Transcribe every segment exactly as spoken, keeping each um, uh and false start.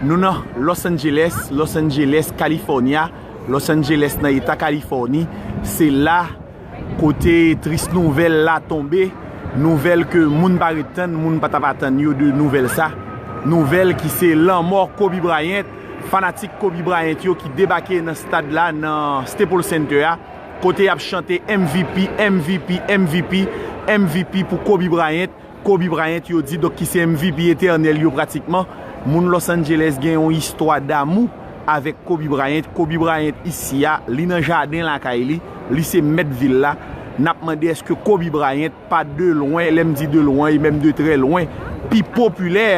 Nou nan Los Angeles, Los Angeles, California, Los Angeles nan eta Kalifòni. Se la kote tris nouvèl la tonbe, nouvèl ke moun pa ret tann, moun pa t ap atann yo de nouvèl sa. Nouvèl ki se lanmò Kobe Bryant, fanatik Kobe Bryant yo ki debake nan stad la, nan Staples Center a, kote y ap chante M V P, M V P, M V P, M V P pou Kobe Bryant. Kobe Bryant yo di, donk, ki se M V P etènèl yo pratikman. Moun Los Angeles gen yon istwa damou avèk Kobe Bryant. Kobe Bryant isi a, li nan jaden lakay li, li se mèt vil la. N ap mande èske Kobe Bryant pa de lwen, lè m di de lwen, e menm de trè lwen, pi popilè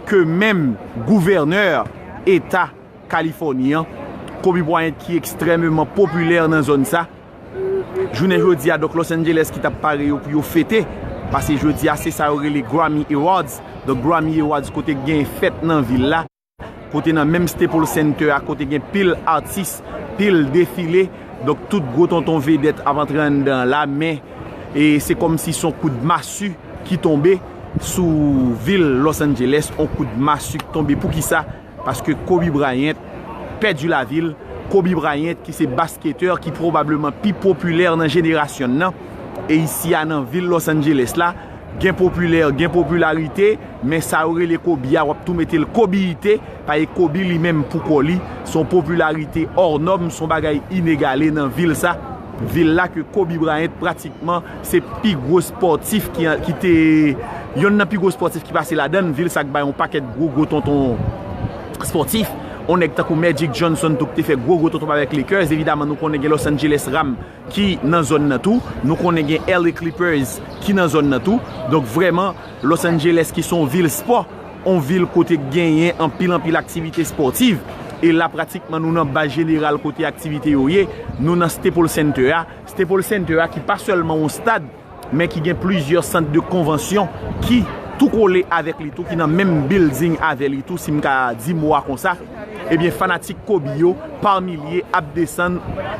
ke menm gouvènè eta Kalifòni an, Kobe Bryant ki ekstrèmeman popilè nan zòn sa. Jounen jodi a, donk, Los Angeles ki t ap pare yo pou yo fete, paske jodi a se sa yo rele Grammy Awards. Donk, Grammy Awards kote k gen fèt nan vil la, kote nan menm Staples Center a, kote gen pil atis, pil defile. Donk, tout gwo tonton vedèt ap antre anndan la, men e se kòmsi se yon kout masi ki tonbe sou vil Los Angeles, yon kout masi ki tonbe. Poukisa? Paske Kobe Bryant pèdi lavi l. Kobe Bryant ki se basketè ki pwobableman pi popilè nan jenerasyon n nan. E isi a nan vil Los Angeles la, gen popilè, gen popilarite, men sa yo rele Kobe a, w ap tou mete l Kobeite, paske Kobe li menm pou kò li, se yon popilarite hors norm, se yon bagay inegale nan vil sa. Vil la ke Kobe Bryant pratikman se pi gwo spòtif ki, ki te, yonn nan pi gwo spòtif ki pase ladan l, vil sa k bay yon pakèt gwo gwo tonton spòtif. On nèg tankou Magic Johnson tou ki te fè gwo gwo tonton avèk Lakers. Evidaman, nou konnen gen Los Angeles Rams ki nan zòn nan tou. Nou konnen gen L A Clippers ki nan zòn nan tou. Donk, vrèman, Los Angeles ki se yon vil spò, yon vil kote genyen anpil anpil aktivite spòtiv. E la, pratikman, nou nan baz jeneral kote aktivite yo ye. Nou nan Staples Center a. Staples Center a ki pa sèlman yon stad, men ki gen plizyè sant de konvansyon ki tou kole avèk li tou, ki nan menm building avè li tou, si m ka di mo a konsa. Ebyen, fanatik Kobe yo, pa milye, ap desann,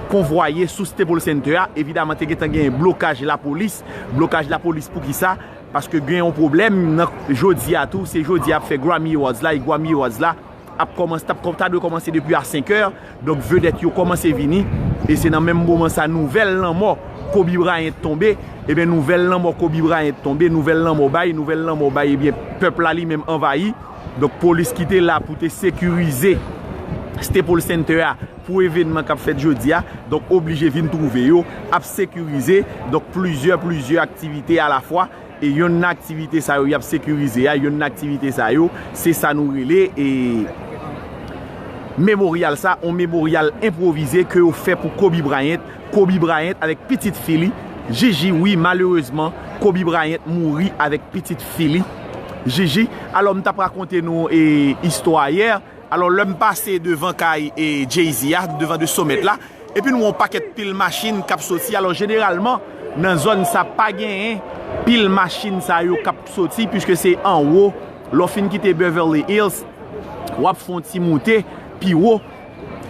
konvwaye sou Staples Center a. Evidaman, te gentan gen blokaj lapolis. Blokaj lapolis poukisa? Paske gen yon pwoblèm nan jodi a tou, se jodi a ap fè Grammy Awards la, e Grammy Awards la ap kòmanse, t ap kò-, ta dwe kòmanse depi a senk è. Donk, vedèt yo kòmanse vini, e se nan menm moman sa nouvèl lanmò Kobe Bryant tonbe. Ebyen, nouvèl lanmò Kobe Bryant tonbe, nouvèl lanmò bay, nouvèl lanmò bay, ebyen, pèp la li menm anvayi. Donk, polis ki te la pou te sekirize Staples Center a pou evènman k ap fèt jodi a, donk, oblije vin twouve yo ap sekirize, donk, plizyè, plizyè aktivite alafwa. E yonn nan aktivite sa yo y ap sekirize a, yonn nan aktivite sa yo, se sa nou rele, e, memoryal sa, yon memoryal enpwovize ke yo fè pou Kobe Bryant. Kobe Bryant avèk pitit fi li, Gigi, wi, malerezman, Kobe Bryant mouri avèk pitit fi li, Gigi. Alò, m t ap rakonte nou, e, istwa yè. Alò, lè m pase devan kay, e, Jay-Z a, devan de Sommet la, epi n wè yon pakèt pil machin k ap soti. Alò, jeneralman, nan zòn sa pa genyen pil machin sa yo k ap soti, piske se anwo. Lè w fin kite Beverly Hills, w ap fè yon ti moute pi wo.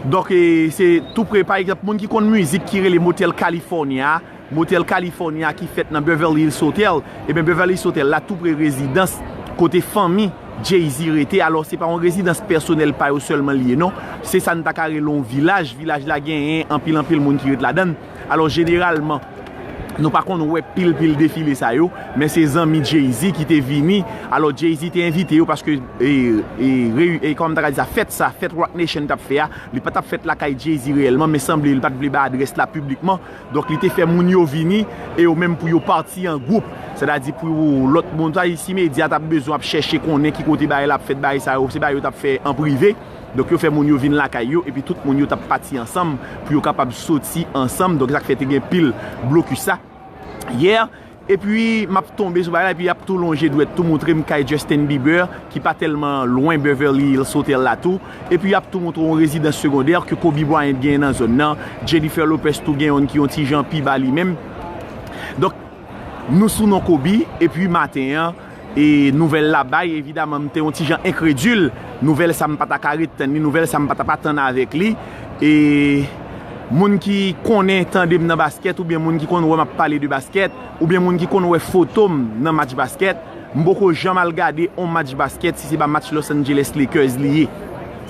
Donk, e, se tou pre, pa egzanp, moun ki konn mizik ki rele Motel California a, Motel California ki fèt nan Beverly Hills Hotel. Ebyen, Beverly Hills Hotel la tou pre rezidans kote fanmi Jay-Z rete. Alò, se pa yon rezidans pèsonèl pa yo sèlman li ye, non. Se sa n ta ka rele yon vilaj. Vilaj la genyen anpil, anpil moun ki ret ladan l. Alò, jeneralman, nou pa konn wè pil, pil defile sa yo, men se zanmi Jay-Z ki te vini. Alò, Jay-Z te envite yo paske, e, e, reyi-, e, kòman m ta ka di sa, fèt sa, fèt Roc Nation t ap fè a, li pa t ap fèt lakay Jay-Z reyèlman, men sanble li pa t vle bay adrès la piblikman. Donk, li te fè moun yo vini e yo menm pou yo pati an gwoup. Sètadi pou lòt moun, sa, si medya t ap bezwen ap chèche konnen ki kote bagay la ap fèt, bagay sa yo, se bagay yo t ap fè an prive. Donk, yo fè moun yo vin lakay yo, epi tout moun yo t ap pati ansanm pou yo kapab soti ansanm. Donk, sa k fè te gen pil blokis sa yè. Epi, m ap tonbe sou bagay la, epi y ap tou lonje dwèt, tou montre m kay Justin Bieber, ki pa tèlman lwen Beverly Hills Hotel la tou. Epi, y ap tou montre yon rezidans segondè ke Kobe Bryant genyen nan zòn nan. Jennifer Lopez tou gen youn ki yon ti jan pi ba li menm. Donk, nou sou non Kobe, epi maten an, e nouvèl la bay, evidaman, m te yon ti jan enkredil. Nouvèl sa, m pa ta ka ret tann li, nouvèl sa, m pa ta pa tann avèk li. E moun ki konnen tande m nan baskèt, oubyen moun ki konn wè m ap pale de baskèt, oubyen moun ki konn wè foto m nan match baskèt, m poko janm al gade yon match baskèt si se pa match Los Angeles Lakers li ye.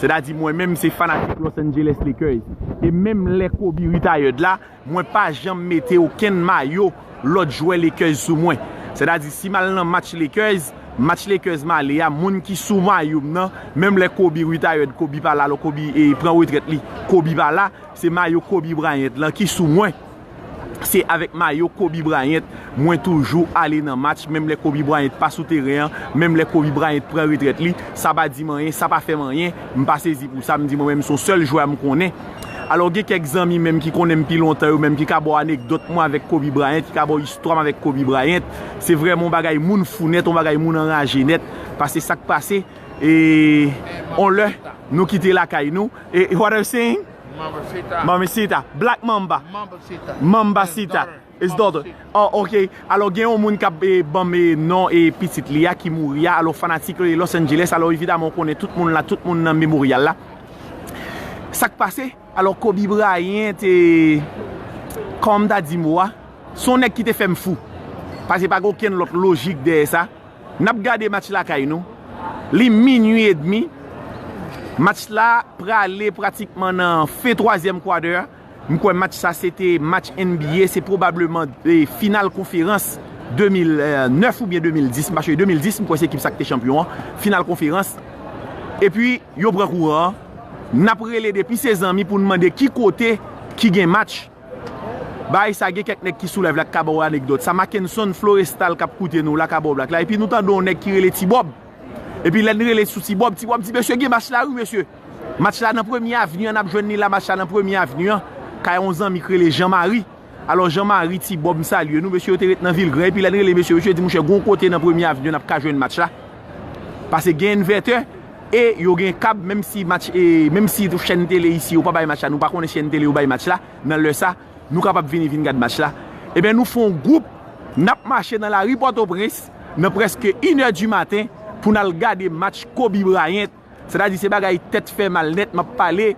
Sètadi mwen menm se fanatik Los Angeles Lakers. E menm lè Kobe retired la, mwen pa janm mete okenn mayo lòt jwè Lakers sou mwen. Sètadi si m al nan match Lakers, match Lakers m ale a, moun ki sou mayo m nan, menm lè Kobe retired, Kobe pa la, alò Kobe e pran retrèt li, Kobe pa la, se mayo Kobe Bryant lan ki sou mwen. Se avèk mayo Kobe Bryant mwen toujou ale nan match, menm lè Kobe Bryant pa sou teren an, menm lè Kobe Bryant pran retrèt li, sa pa di m anyen, sa pa fè m anyen, m pa sezi pou sa, m di mwen menm se yon sèl jwè m konnen. Alò gen kèk zanmi menm ki konnen m pi lontan yo menm ki ka ba w anekdòt mwen avèk Kobe Bryant, ki ka ba w istwa m avèk Kobe Bryant. Se vrèman yon bagay moun fou nèt, yon bagay moun anraje nèt, paske sa k pase, e on lè nou kite lakay nou. E what are you saying? Mamacita. Mamacita. Black Mamba. Mamacita. Mambacita. His daughter. Oh, ok. Alò, gen yon moun k ap eh, ban m eh, non e pitit li a ki mouri a. Alò, fanatik eh, Los Angeles. Alò, evidaman, ou konnen tout moun la, tout moun nan Memoryal la. Sa k pase? Alò, Kobe Bryant, eh, kòman m ta di mo a? Se yon nèg ki te fè m fou. Paske pa gen okenn lòt lojik dèyè sa. N ap gade match lakay nou. Li minui edmi. Match la prale pratikman nan fen twazyèm kwatè. M kwè match sa se te match N B A, se pwobableman eh, final konferans de mil nèf oubyen de mil dis, m pa sure, de mil dis, m kwè se ekip sa ki te chanpyon an, final konferans. Epi yo pran kouran an. N ap rele depi se zanmi pou n mande ki kote ki gen match. Bagay sa gen kèk nèg ki sou live la k ka ba w anekdòt. Sa Mackenson Florestal k ap koute nou la ka ba w black la. Epi nou tande yon nèg ki rele Ti Bob. Epi lè n rele sou Ti Bob, Ti Bob di mesye gen match la wi mesye. Match la nan Premye Avni an, n ap jwenn li la, match la nan Premye Avni an. Kay yon zanmi k rele Jean Marie. Alò Jean Marie, Ti Bob, m salye nou. Mesye yo te ret nan Vilgran. Epi lè n rele mesye, mesye di monchè gon kote nan Premye Avni an n ap ka jwenn match la. Paske gen envètè e yo gen kab, menm si match, e, menm si chèn tele isi yo pa bay match la, nou pa konnen chèn tele yo bay match la, nan lè sa, nou kapab vini vin gad match la. Ebyen nou fè yon gwoup, n ap mache nan lari Pòtoprens nan prèske inè di maten pou n al gade match Kobe Bryant. Sètadi se bagay tèt fè mal nèt, m ap pale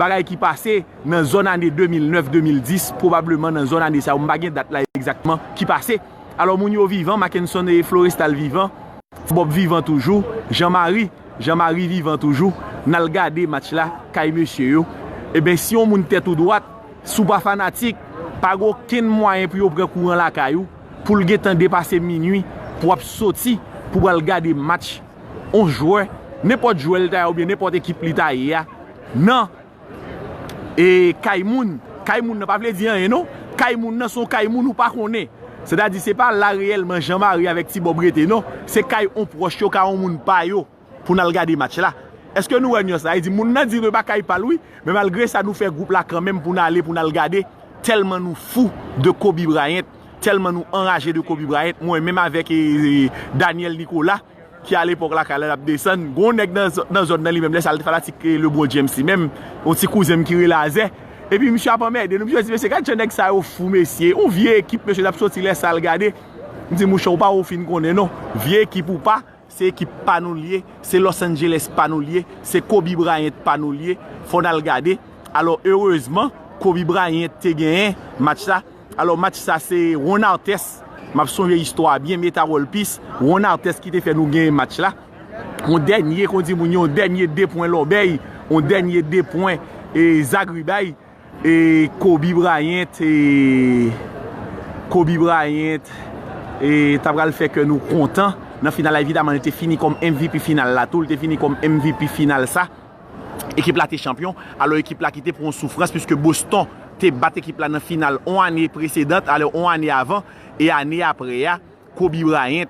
bagay ki pase nan zòn ane de mil nèf, de mil dis, pwobableman nan zòn ane sa yo, m pa gen dat la egzakteman ki pase. Alò moun yo vivan, Mackenson e Florestal vivan, Bob vivan toujou, Jean Marie, Jean Marie vivan toujou, n al gade match la kay mesye yo. Ebyen si yon moun tèt ou dwat, si w pa fanatik, pa gen okenn mwayen pou yo pran kouran lakay ou, pou l gentan depase minui, pou w ap soti, pou w al gade match on jwè, nenpòt jwè l ta ye oubyen nenpòt ekip li ta ye a, nan e kay moun. Kay moun nan pa vle di anyen non. Kay moun nan se yon kay moun ou pa konnen. Sètadi se pa la reyèlman Jean Marie avèk Ti Bob rete non. Se kay on pwòch yo, kay on moun pa yo pou n al gade match la. Èske nou wè nyans la? E di moun nan di nou e pa kay pa l wi. Men malgre sa nou fè gwoup la kanmenm pou n ale pou n al gade. Tèlman nou fou de Kobe Bryant. Tèlman nou anraje de Kobe Bryant. Mwen menm avèk e, e, Daniel Nicolas ki alepòk lakay la n ap desann. Gon nèg nan, nan zòn nan li menm lè sa l te fanatik eh, LeBron James li menm. Yon ti kouzen m ki rele Azè. Epi misye ap anmède nou. Misye di mesye gad jan nèg sa yo fou mesye. Yon vye ekip mesye n ap soti lè sa al gade. M di mouche ou pa ou fin konnen non. Vye ekip ou pa, se ekip pa nou l ye. Se Los Angeles pa nou l ye. Se Kobe Bryant pa nou l ye. Fò n al gade. Alò erezman Kobe Bryant te genyen match la. Alò match sa se Ron Artest, m ap sonje istwa a byen, Metta World Peace, Ron Artest ki te fè nou genyen match la. Yon dènye, kon di moun yo, yon dènye de pwen lòbèy, yon dènye de pwen e zagribay. E Kobe Bryant, e Kobe Bryant e ta pral fè kè nou kontan nan final la. Evidaman li te fini kòm M V P final la tou, li te fini kòm M V P final sa. Ekip la te chanpyon. Alò ekip la ki te pran yon soufrans piske Boston te bat ekip la nan final on ane presedant, alò on ane avan e ane apre a Kobe Bryant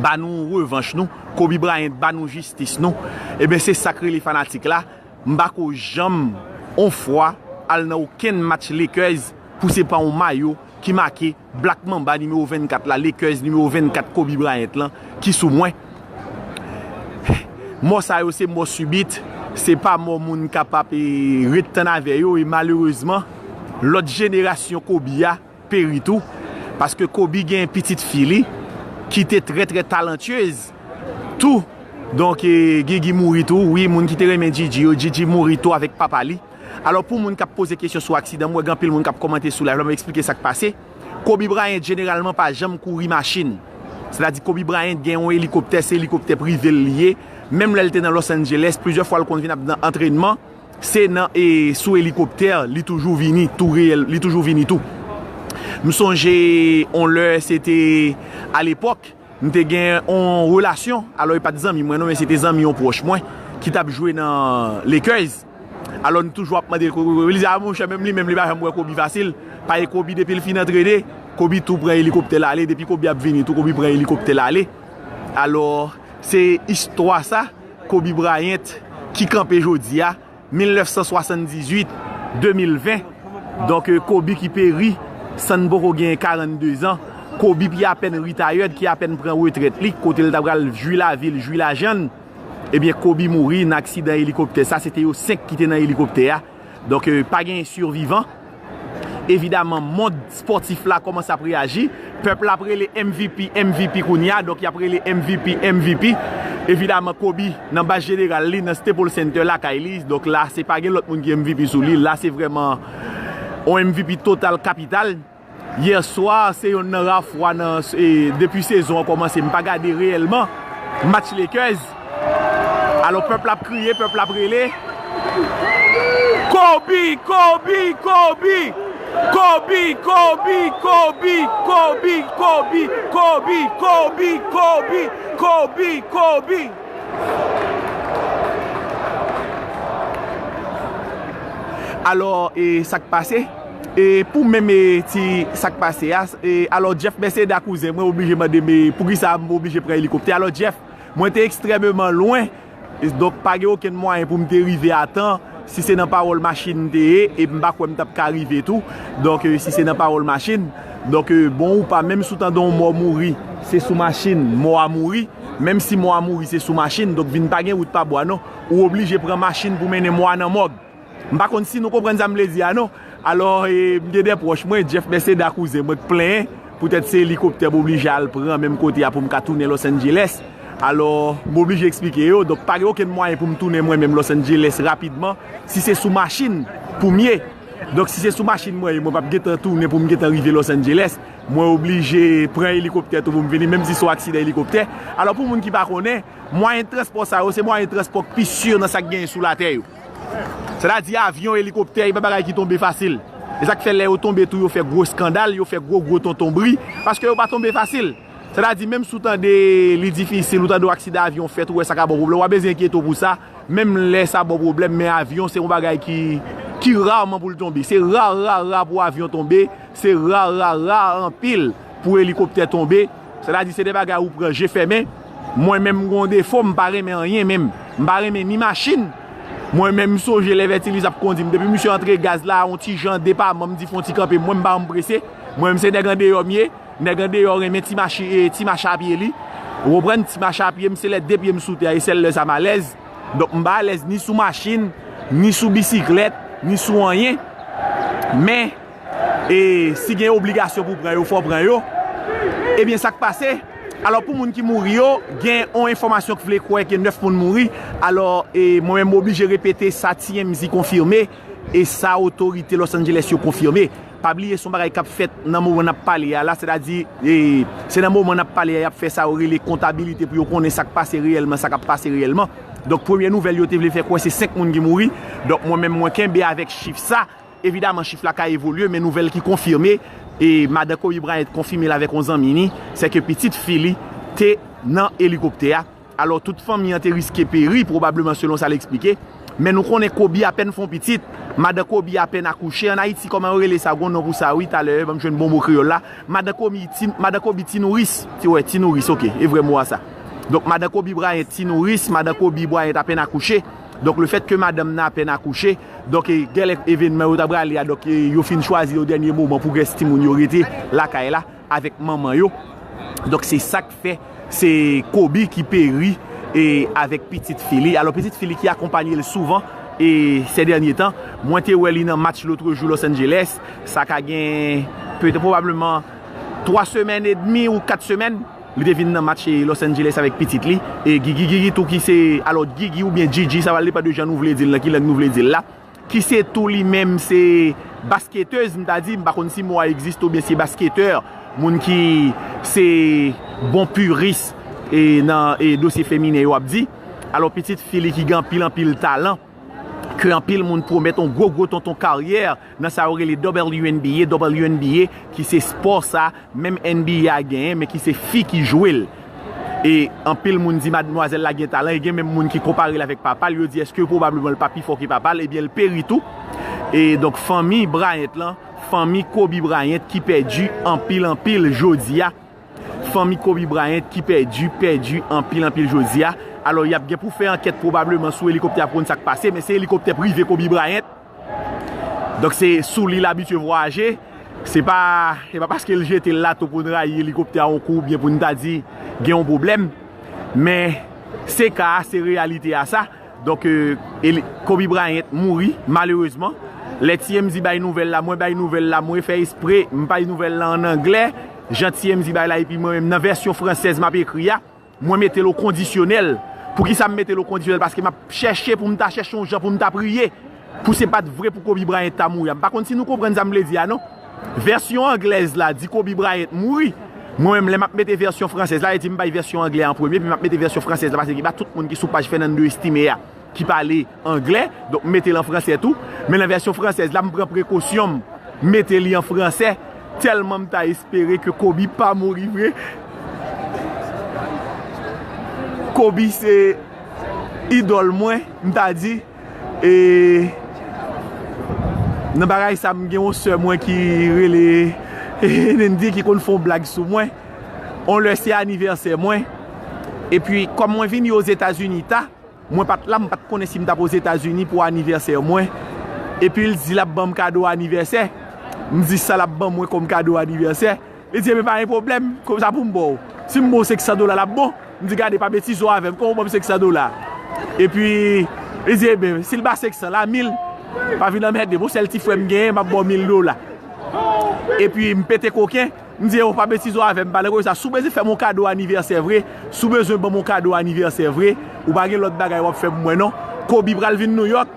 ba nou revanch nou, Kobe Bryant ba nou jistis nou. Ebyen se sa k rele fanatik la. M pa ko janm on fwa al nan okenn match Lakers pou se pa yon mayo ki make Black Mamba nimewo vennkat la, Lakers nimewo vennkat Kobe Bryant lan ki sou mwen. Mò sa yo se mò sibit, se pa mò moun k ap ap e, ret tann avè yo e malerezman lòt jenerasyon Kobe a peri tou. Paske Kobe gen pitit fi li ki te trè trè talantyez tou. Donk e, Gigi mouri tou, wi moun ki te renmen Gigi yo, Gigi mouri tou avèk papa li. Alò pou moun k ap poze kesyon sou aksidan, m wè gen anpil moun k ap kòmante sou live la, m ap eksplike sa k pase. Kobe Bryant jeneralman pa janm kouri machin. Sètadi Kobe Bryant gen yon elikoptè, se elikoptè prive l li ye. Menm lè l te nan Los Angeles, plizyè fwa l konn vin ap nan antrènman, se nan e sou elikoptè li toujou vini tou reyèl, li toujou vini tou. M sonje on lè se te alepòk, m te gen on relasyon, alò e pa t zanmi mwen non, men se te zanmi yon pwòch mwen ki t ap jwe nan Lakers. Alò n toujou ap mande l, ko- ko- li di, "A monchè, menm li menm li pa janm wè Kobe fasil." Paske Kobe depi l fin antrene, Kobe tou pran elikoptè l ale, depi Kobe ap vini tou, Kobe pran elikoptè l ale. Alò, se istwa sa, Kobe Bryant, ki kanpe jodi a, mil nèf san swasanndizuit, de mil ven. Donk, e, Kobe ki peri, san n poko gen karannde zan. Kobe ki apèn retired, ki apèn pran retrèt li, kote l ta pral jwi lavi l, jwi lajan l. Ebyen, Kobe mouri nan aksidan elikoptè sa. Se te yo senk ki te nan elikoptè a. Donk, e, pa gen sivivan. Evidaman, mond espòtif la kòmanse ap reyaji. Pèp la ap rele M V P, M V P kounye a. Donk, y ap rele M V P, M V P. Evidaman, Kobe, nan baz jeneral li, nan Staples Center lakay li. Donk, la, se pa gen lòt moun ki M V P sou li. La, se vrèman on M V P total kapital. Yè swa, se yonn nan ra fwa nan, e, depi sezon an kòmanse, m pa gade reyèlman match Lakers. Alò, pèp la ap kriye, pèp la ap rele. Kobe, Kobe, Kobe! Kobe, Kobe, Kobe! Alò, e sa k pase? E pou menm, e, ti sa k pase a, e, alò, Jeff Merceda, kouzen mwen, oblije mande m, e, poukisa m oblije pran elikoptè. Alò, Jeff, mwen te ekstrèmeman lwen, e, donk pa gen okenn mwayen pou m te rive a tan. Si se nan pawòl machin m te ye, e m pa kwè m t ap ka rive tou. Donk, e, si se nan pawòl machin, donk, e, bon ou pa, menm si w tande yon mò mouri, se sou machin mò a mouri. Menm si mò a mouri, se sou machin, donk vin pa gen wout pa bwa non. Ou oblije pran machin pou mennen mò a nan mòg. M pa konn si nou konprann sa m vle di a non. Alò, e, m gen de pwòch mwen, Jeff Merceda, kouzen mwen, k plenyen poutèt se elikoptè m oblije al pran menm kote a pou m ka tounen Los Angeles. Alò, m oblije eksplike yo. Donk, pa gen okenn mwayen pou m tounen mwen menm Los Angeles rapidman si se sou machin pou m ye. Donk, si se sou machin mwen ye, mwen p ap gentan tounen pou m gentan rive Los Angeles. Mwen oblije pran elikoptè tou pou m vini, menm si se yon aksidan elikoptè. Alò, pou moun ki pa konnen, mwayen de transpò sa yo, se mwayen de transpò k pi si nan sa k genyen sou latè yo. Sètadi avyon, elikoptè, e pa bagay ki tonbe fasil. E sa k fè lè yo tonbe tou, yo fè gwo eskandal, yo fè gwo gwo tontonbri, paske yo pa tonbe fasil. Sètadi menm si w tande li difisil, ou tande yon aksidan avyon fèt, ou wè sa ka ba w pwoblèm, w pa bezwen enkyete w pou sa. Menm lè sa ba w pwoblèm, men avyon se yon bagay ki, ki raman pou l tonbe. Se ra, ra, ra pou avyon tonbe, se ra, ra, ra anpil pou elikoptè tonbe. Sètadi se de bagay ou pran je fèmen. Mwen menm m gen yon defo, m pa renmen anyen menm. M pa renmen ni machin. Mwen menm m sonje lè Vètilis ap kondi m. Depi misye antre gaz la, yon ti jan depaman, m di fè yon ti kanpe. Mwen m pa janm prese. Mwen menm se nèg andeyò m ye. Nèg andeyò renmen ti mache, e, ti mache a pye li. Ou konprann? Ti mache a pye m, se lè de pye m sou tè a, e sèl lè sa m alèz. Donk m pa alèz ni sou machin, ni sou bisiklèt, ni sou anyen. Men, e, si gen obligasyon pou pran yo, fò w pran yo. Ebyen, sa k pase? Alò, pou moun ki mouri yo, gen yon enfòmasyon k vle kwè ke nèf moun mouri. Alò, e, mwen menm, m oblije repete sa T M Z konfime e sa otorite Los Angeles yo konfime. Pa bliye, se yon bagay k ap fèt nan moman n ap pale a la, sètadi, e, se nan moman n ap pale a, y ap fè sa yo rele kontabilite pou yo konnen sa k pase reyèlman, sa k ap pase reyèlman. Donk, premye nouvèl yo te vle fè kwè se senk moun ki mouri. Donk, mwen menm, mwen kenbe avèk chif sa. Evidaman, chif la ka evolye, men nouvèl ki konfime, e madan Kobe Bryant konfime l avèk yon zanmi ni, se ke pitit fi li te nan elikoptè a. Alò, tout fanmi an te riske peri, pwobableman, selon sa l eksplike. Men nou konnen Kobe apèn fè yon pitit, madan Kobe apèn akouche. Ann Ayiti, kòman yo rele sa? Gon non pou sa, wi, talè, ban m jwenn bon mo kreyòl la. Madan Kobe ti, madan Kobe ti nouris. Ti, wè, ti nouris, oke, e vrè mo a sa. Donk, madan Kobe Bryant ti nouris, madan Kobe Bryant apèn akouche. Donk, lefètke madanm nan apèn akouche, donk, e, genlè evènman yo ta prale a, donk, e, yo fin chwazi o dènye moman pou rès timoun yo rete lakay la avèk manman yo. Donk, se sa k fè se Kobe ki peri, e, avèk pitit fi li. Alò, pitit fi li ki akonpaye l souvan, e, sè dènye tan, mwen te wè li nan match lotrejou Los Angeles. Sa ka gen, petèt, pwobableman, twa semèn edmi ou kat semèn. Li te vin nan match, e, Los Angeles avèk pitit li. E Gigi, Gigi tou ki se, alò, Gigi oubyen Gigi, sa va depann de jan nou vle di l, nan ki lang nou vle di l la. Ki se tou li menm se basketèz, m ta di, m pa konn si mo a egziste oubyen se basketè, moun ki se bon piris, e, nan, e, dosye feminen yo ap di. Alò, pitit fi li ki gen anpil, anpil talan, ke anpil moun pwomèt yon gwo, gwo tonton karyè nan sa yo rele W N B A, W N B A ki se spò sa, menm N B A genyen, men ki se fi ki jwe l. E anpil moun di madmwazèl la gen talan, e gen menm moun ki konpare l avèk papa l, yo di èske pwobableman l pa pi fò ke papa l, ebyen l peri tou. E donk fanmi Bryant lan, fanmi Kobe Bryant ki pèdi anpil, anpil jodi a. Fanmi Kobe Bryant ki pèdi, pèdi anpil, anpil jodi a. Alò, y ap gen pou fè ankèt pwobableman sou elikoptè a pou konn sa k pase, men se elikoptè prive Kobe Bryant. Donk, se sou li l abitye vwayaje. Se pa, se pa paske l jete l la tou pou n rayi elikoptè a yon kou oubyen pou n ta di gen yon pwoblèm. Men, se ka a, se reyalite a sa. Donk, e, e li- Kobe Bryant mouri, malerezman. Lè T M Z bay nouvèl la, mwen bay nouvèl la, mwen fè espre, m bay nouvèl la ann anglè, jan T M Z bay la, epi mwen menm, nan vèsyon fransèz m ap ekri a, mwen mete l o kondisyonèl. Poukisa m mete l o kondisyonèl? Paske m ap chèche pou m ta chèche yon jan pou m ta priye. Pou se pa t vre pou Kobe Bryant ta mouri a. M pa konn si nou konprann sa m vle di a, non. Vèsyon anglèz la di Kobe Bryant mouri. Mwen menm, lè m ap mete vèsyon fransèz la, e di m bay vèsyon anglè an premye, epi m ap mete vèsyon fransèz la, paske se pa tout moun ki sou paj Fernando Estime a ki pale anglè, donk m mete l an fransè tou. Men nan vèsyon fransèz la, m pran prekosyon m, m mete li an fransè, tèlman m ta espere ke Kobe pa mouri vre. Kobe se idòl mwen, m ta di, e nan bagay sa, m gen yon sè mwen ki rele Nendi ki konn fè yon blag sou mwen. On lè se anivèsè mwen. Epi, kòm mwen vini Ozetazini ta, mwen pa t la, m pa t konnen si m t ap Ozetazini pou anivèsè mwen. Epi l di l ap ban m kado anivèsè. M di sa l ap ban mwen kòm kado anivèsè. Li di, "Ebyen, pa gen pwoblèm, konsa pou m ba w. Si m ba w senksan dola, l ap bon." M di, "Gade, pa betize w avè m, kòman w ban m senksan dola?" Epi, li di, "Ebyen, si l pa senksan, la mil, pa vin anmède m, yon sèl ti frè m genyen, m ap ba w mil dola." Epi, m pete koken, m di, "Yo, pa betize w avè m, pa nan koze sa. Si w bezwen fè m yon kado anivèsè vre, si w bezwen ban m yon kado anivèsè vre, ou pa gen lòt bagay w ap fè pou mwen, non. Kobe pral vin Nouyòk,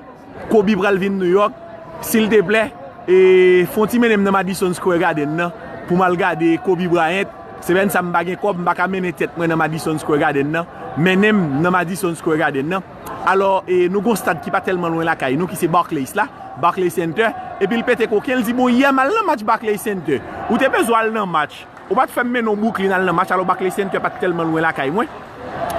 Kobe pral vin Nouyòk, silteplè, e, fè yon ti mennen m nan Madison Square Garden nan, pou m al gade Kobe Bryant. Se pèn sa m pa gen kòb, m pa ka mennen tèt mwen nan Madison Square Garden nan. Mennen m nan Madison Square Garden nan. Alò, e, nou gon stad ki pa tèlman lwen lakay nou, ki se Barclays la, Barclays Center. Epi l pete koken, l di, "Bon, yè m al nan match Barclays Center. Ou te bezwen al nan match. Ou pa t fè m mennen w Brooklyn al nan match, alò Barclays Center pa t tèlman lwen lakay mwen."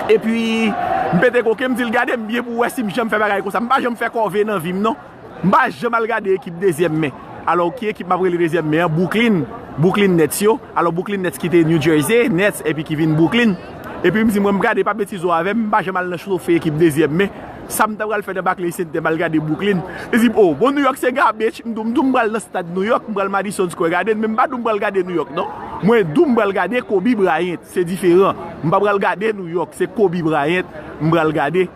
Epi, m pete koken, m di l, "Gade m byen pou w wè si m janm fè bagay konsa. M pa janm fè kòve nan vi m, non. M pa janm al gade ekip dezyèm men." Alò, ki ekip m ap rele dezyèm men an? Brooklyn. Brooklyn Nets yo. Alò, Brooklyn Nets ki te New Jersey Nets, epi ki vin Brooklyn. Epi m di, "Mwen, m gade, pa betize w avè m, m pa janm al nan chofe ekip dezyèm men. Sa m ta pral fè nan Barclays Center, m al gade Brooklyn?" Li di, "Oh, bon, Nouyòk se garbage." M di w, m di w m pral nan stad Nouyòk, m pral Madison Square Garden, men m pa di w m pral gade Nouyòk, non. Mwen di w m pral gade Kobe Bryant, se diferan. M pa pral gade Nouyòk, se Kobe Bryant m pral gade.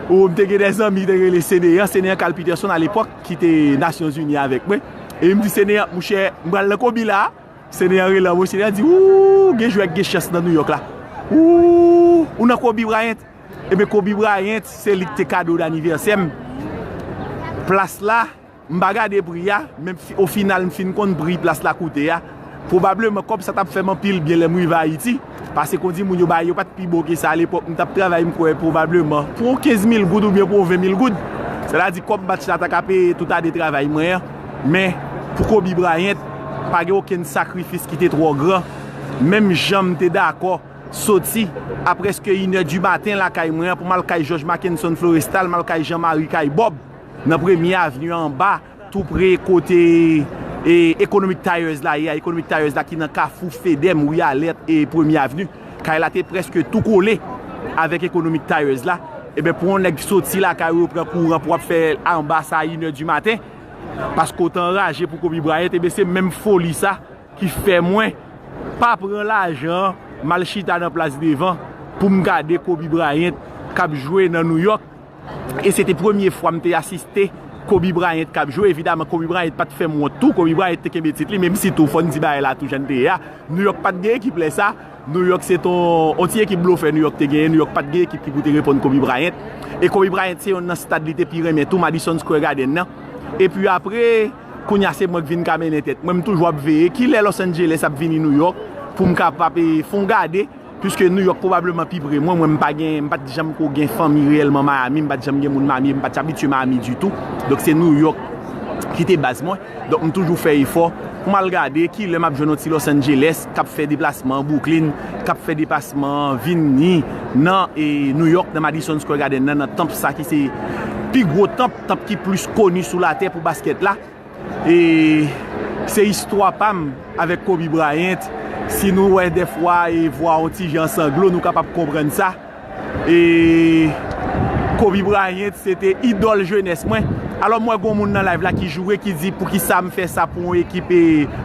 Ou, m te gen de zanmi ki te rele Seneyan, Seneyan Carl Peterson alepòk, ki te Nasyonzini avèk mwen. E m di, "Seneyan, mouchè, m pral nan Kobe la." Seneyan rele mwen, Seneyan di, "Ooh, gen jwè k gen chans nan Nouyòk la. Ooh, ou nan Kobe Bryant?" Ebyen, Kobe Bryant, se li k te kado danivèsè m. Plas la, m pa gade pri a, men fi- ofinal, m fin konn pri plas la koute a. Pwobableman, kòb sa t ap fè m anpil byen lè m rive Ayiti. Paske kondi moun yo bay yo pa t pi bon ke sa alepòk. M t ap travay, m kwè, pwobableman, pou yon kenz mil goud oubyen pou yon ven mil goud. Sètadi, kòb match la ta ka peye tout ane travay mwen an. Men, pou Kobe Bryant, pa gen okenn sakrifis ki te twò gran. Menm jan m te dakò soti a prèske inè di maten lakay mwen an pou m al kay George Mackenson Florestal, m al kay Jean Marie, kay Bob, nan Premye Avni anba, tou pre kote, e, Economic Tires la ye a, Economic Tires la ki nan kafou Fedem, Wi Alèt e Premye Avni. Kay la te prèske tou kole avèk Economic Tires la. Ebyen, pou yon nèg soti lakay ou, pran kouran pou w ap fè anba sa a inè di maten, paske w te anraje pou Kobe Bryant, ebyen, se menm foli sa ki fè mwen pa pran lajan an, m al chita nan plas devan pou m gade Kobe Bryant k ap jwe nan Nouyòk. E se te premye fwa m te asiste Kobe Bryant k ap jwe. Evidaman, Kobe Bryant pa t fè m wont tou. Kobe Bryant te kenbe tit li, menm si tou, fò n di bagay la tou jan l te ye a. Nouyòk pa t gen ekip lè sa. Nouyòk se t on, on ti ekip blofè Nouyòk te genyen. Nouyòk pa t gen ekip ki pou te reponn Kobe Bryant. E Kobe Bryant se yonn nan stad li te pi renmen tou, Madison Square Garden nan. Epi apre, kounye a se mwen k vin ka mennen tèt mwen. M toujou ap veye kilè Los Angeles ap vini Nouyòk pou m kapab, e, fè on gade Piske New York pwobableman pi pre mwen, mwen m pa gen, m pa t janm ko gen fanmi reyèlman Miami, m pa t janm gen moun Miami, m pa t abitye Miami ditou. Donk se New York ki te baz mwen. Donk m toujou fè efò pou m al gade kilè m ap jwenn yon ti Los Angeles k ap fè deplasman an Brooklyn, k ap fè deplasman an vini nan e, New York, nan Madison Square Garden nan, nan tanp sa ki se pi gwo tanp, tanp ki plis koni sou latè pou baskèt la. E se istwa pa m avèk Kobe Bryant. Si nou wè dèfwa e vwa yon ti jan sanglo, nou kapab konprann sa. E Kobe Bryant se te idòl jenès mwen. Alò m wè gon moun nan live la ki joure, ki di poukisa m fè sa pou yon ekip e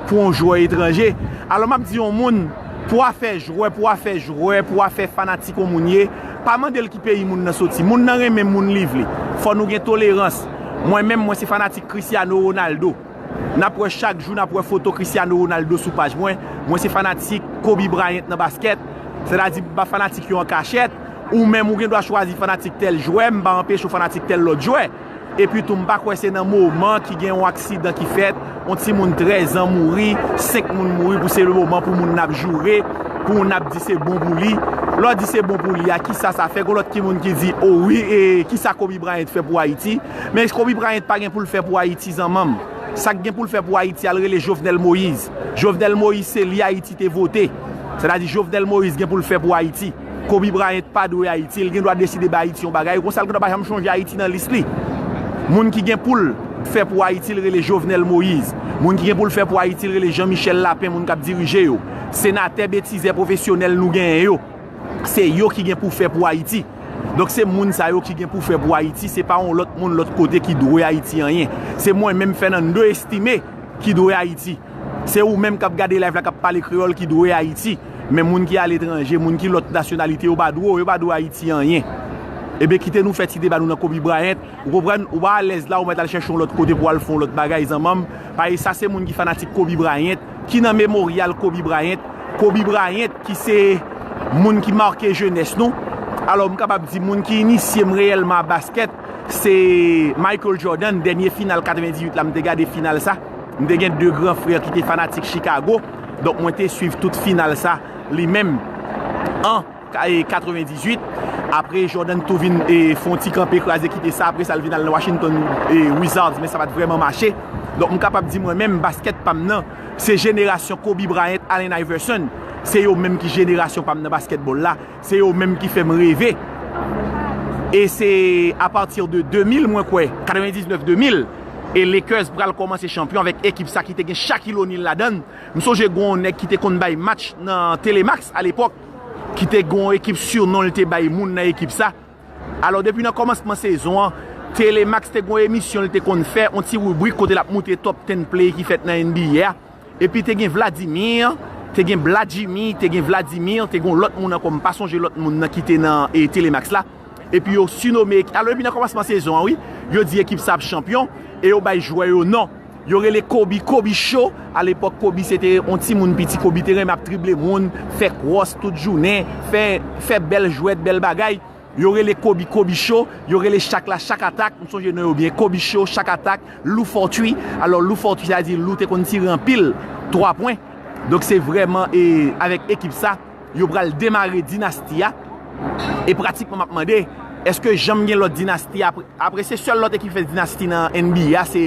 pou yon jwè etranje. Alò m ap di yon moun, pou afè jwè, pou afè jwè, pou afè fanatik yon moun ye, pa mande l ki peyi moun nan soti. Moun nan renmen moun li vle. Fò nou gen tolerans. Mwen menm, mwen se fanatik Cristiano Ronaldo. N ap wè chak jou, n ap wè foto Cristiano Ronaldo sou paj mwen. Mwen se fanatik Kobe Bryant nan baskèt. Sètadi m pa fanatik yo an kachèt. Ou menm ou gen dwa chwazi fanatik tèl jwè, m pa anpeche w fanatik tèl lòt jwè. Epi tou m pa kwè se nan moman ki gen yon aksidan ki fèt, yon timoun trèz an mouri, senk moun mouri pou se le moman pou moun nan ap joure, pou moun nan ap di se bon pou li. Lè w di se bon pou li a, kisa sa fè? Gon lòt ki moun ki di, o wi, e kisa Kobe Bryant fè pou Ayiti? Men Kobe Bryant pa gen pou l fè pou Ayiti, zanmanm. Sa k gen pou l fè pou Ayiti a, l rele Jovenel Moïse. Jovenel Moïse se li Ayiti te vote. Sètadi Jovenel Moïse gen pou l fè pou Ayiti. Kobe Bryant pa dwe Ayiti, l gen dwa deside bay Ayiti yon bagay, konsa l gen dwa pa janm chonje Ayiti nan lis li. Moun ki gen pou l fè pou Ayiti, l rele Jovenel Moïse. Moun ki gen pou l fè pou Ayiti, l rele Jean Michel Lapin, moun k ap dirije yo. Senatè betizè pwofesyonèl nou genyen yo. Se yo ki gen pou fè pou Ayiti. Donk se moun sa yo ki gen pou fè pou Ayiti, se pa yon lòt moun lòt kote ki dwe Ayiti anyen. Se mwen menm Fernando Estimé ki dwe Ayiti. Se ou menm k ap gade live la k ap pale kreyòl ki dwe Ayiti. Men moun ki aletranje, moun ki lòt nasyonalite, yo pa dwe, yo pa dwe Ayiti anyen. Ebyen kite nou fè ti deba nou nan Kobe Bryant. Ou konprann? Ou pa alèz la, ou mèt al chèche yon lòt kote pou al fè yon lòt bagay, zanmanm. Paske sa se moun ki fanatik Kobe Bryant, ki nan memoryal Kobe Bryant. Kobe Bryant ki se moun ki make jenès nou. Alò, m kapab di moun ki inisye m reyèlman a baskèt, se Michael Jordan, dènye final katrevendizuit la, m te gade final sa. M te gen de gran frè ki te fanatik Chicago. Donk, mwen te swiv tout final sa, li menm. An ka- e, katrevendizuit. Apre, Jordan tou vin e, fè yon ti kanpe kraze kite sa. Apre sa, l vin al nan Washington e, Wizards, men sa pa t vrèman mache. Donk, m kapab di mwen menm, baskèt pa m nan, se jenerasyon Kobe Bryant, Allen Iverson. Se yo menm ki jenerasyon pa m nan baskètbòl la. Se yo menm ki fè m reve. E se apati de de mil, mwen kwè, katrevendiznèf de mil, e Lakers pral kòmanse chanpyon avèk ekip sa ki te gen Shaquille O'Neal ladan l. M sonje gen yon nèg ki te konn bay match nan Telemax alepòk, ki te gen yon ekip sinon li te bay moun nan ekip sa. Alò, depi nan kòmansman sezon an, Telemax te gen yon emisyon li te konn fè, yon ti ribrik kote l ap montre top ten play ki fèt nan N B A a. Epi te gen Vladimir, te gen Bladjimi, te gen Vladimir, te gen yon lòt moun ankò, m pa sonje lòt moun nan ki te nan e, Telemax la. Epi yo sinome, alò, epi nan kòmansman sezon an, wi, yo di ekip sa ap chanpyon, e yo bay jwè yo non. Yo rele Kobe, Kobe Show. Alepòk, Kobe se te yon timoun piti. Kobe te renmen ap drible moun, fè kwòs tout jounen, fè, fè bèl jwèt, bèl bagay. Yo rele Kobe, Kobe Show. Yo rele Shaq la, Shaq Attack. M sonje non yo byen. Kobe Show, Shaq Attack, Lou Fortuit. Alò, Lou Fortuit, sa di Lou te konn tire anpil twa pwen. Donk, se vrèman e, avèk ekip sa, yo pral demare dinasti a. E pratikman, m ap mande, èske janm gen lòt dinasti apre? Apre, se sèl lòt ekip fè dinasti nan N B A a, se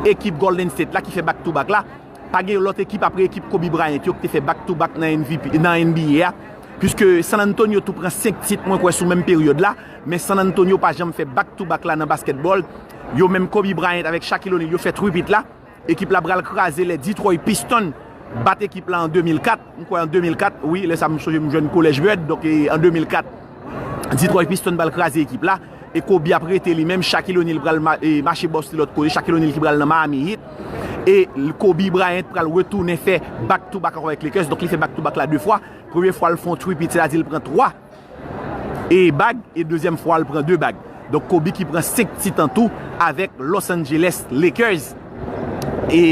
ekip Golden State la ki fè back to back la. Pa gen lòt ekip apre ekip Kobe Bryant yo ki te fè back to back nan M V P, nan N B A a. Piske San Antonio tou pran senk tit, mwen kwè, sou menm peryòd la. Men San Antonio pa janm fè back to back la nan baskètbòl. Yo menm Kobe Bryant avèk Shaquille O'Neal, yo fè three-peat la. Ekip la pral kraze lè Detroit Pistons bat ekip la an de mil kat. M kwè an de mil kat, wi, lè sa m sonje m jwenn College Bird. Donk, e, an de mil kat, Detroit Pistons pral kraze ekip la. E Kobe ap rete li menm, Shaquille O'Neal pral ma- e, mache bòs li lòt kote, Shaquille O'Neal ki pral nan Miami Heat. E Kobe Bryant pral retounen fè back to back ankò avèk Lakers. Donk, li fè back to back la de fwa. Premye fwa, l fè yon three-peat, sètadi l pran twa e bag, e dezyèm fwa, l pran de bag. Donk, Kobe ki pran senk tit an tou avèk Los Angeles Lakers. E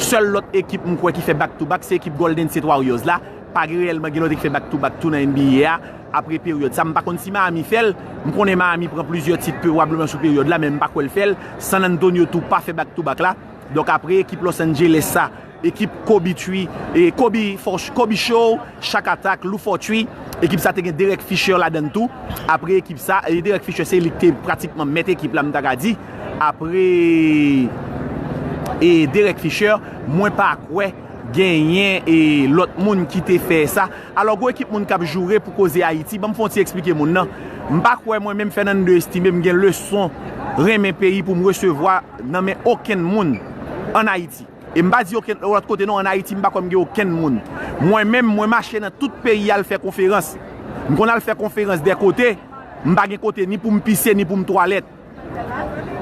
sèl lòt ekip, m kwè, ki fè back to back, se ekip Golden State Warriors la. Pa gen reyèlman gen lòt ekip fè back to back tou nan N B A a. Apre peryòd sa, m pa konn si Miami fè l. M konnen Miami pran plizyè tit pwobableman sou peryòd la, men m pa kwè l fè l. San Antonio tou pa fè back to back la. Donk, apre ekip Los Angeles sa, Ekip Kobe Tree, e Kobe, Kobe Show, Shaq Attack, Lou Four Tree. Ekip sa te gen Derek Fisher ladan l tou. Apre ekip sa, e Derek Fisher se li ki te pratikman mèt ekip la, m ta ka di. Apre e Derek Fisher, mwen pa kwè genyen e lòt moun ki te fè sa. Alò, gwo ekip moun k ap joure pou koze Ayiti, ban m fè yon ti eksplike moun nan. M pa kwè mwen menm Fernando Estimé m gen leson renmen peyi pou m resevwa nan men okenn moun ann Ayiti. E m pa di okenn lòt kote non, ann Ayiti m pa kwè m gen okenn moun. Mwen menm, mwen mache nan tout peyi al fè konferans. M konn al fè konferans dè kote, m pa gen kote ni pou m pise ni pou m twalèt.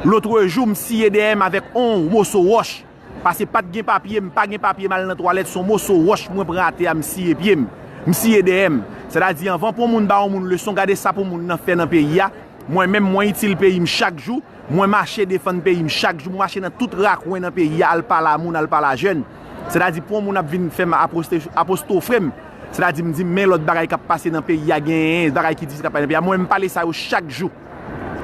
Lotrejou, m siye dèyè m avèk on moso wòch. Paske pa t gen papye, m pa gen papye, m al nan twalèt, se on moso wòch mwen pran atè a, m siye pye m. M siye dèyè m. Sètadi, anvan pou yon moun ba yon moun leson, gade sa pou moun nan fè nan peyi a. Mwen menm, mwen itil peyi m chak jou. Mwen mache defann peyi m chak jou. Mwen mache nan tout rakwen nan peyi a, al pale a moun, al pale a jèn. Sètadi, pou yon moun ap vin fè m aposte- apostofre m, sètadi, m di m, men lòt bagay k ap pase nan peyi a, genyen bagay ki difisil k ap pase nan peyi a. Mwen, m pale sa yo chak jou.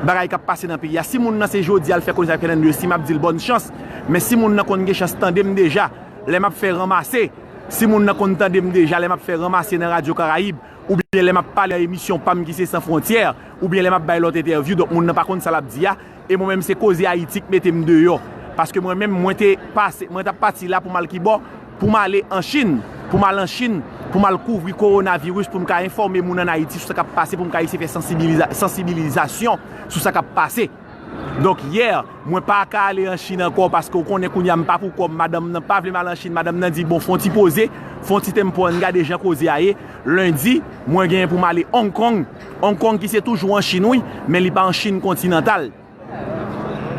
Bagay k ap pase nan peyi a. Si moun nan se jodi a l fè konesans avèk Fernando Estimé, m ap di l bòn chans. Men si moun nan konn gen chans tande m deja, lè m ap fè ranmase, si moun nan konn tande m deja, lè m ap fè ranmase nan Radyo Karayib, oubyen lè m ap pale nan emisyon pa m ki se San Fwontyè, oubyen lè m ap bay lòt entèvyou, donk moun nan pa konn sa l ap di a, e mwen menm se koze Ayiti k mete m deyò. Paske mwen menm, mwen te pase, mwen t ap pati la pou m al kibò, pou m ale an Chin, pou m al an Chin, pou m al kouvri kowonaviris, pou m ka enfòme moun ann Ayiti sou sa k ap pase, pou m ka eseye fè sansibiliza- sansibilizasyon sou sa k ap pase. Donk, yè, mwen pa ka ale an Chin ankò, paske w konnen kounye a m pa pou kò m, madanm nan pa vle m al an Chin, madanm nan di, bon, fè yon ti poze, fè yon ti tempo, ann gade jan koze a ye. Lendi, mwen genyen pou m ale Hong Kong. Hong Kong ki se toujou an Chin, wi, men li pa an Chin kontinantal.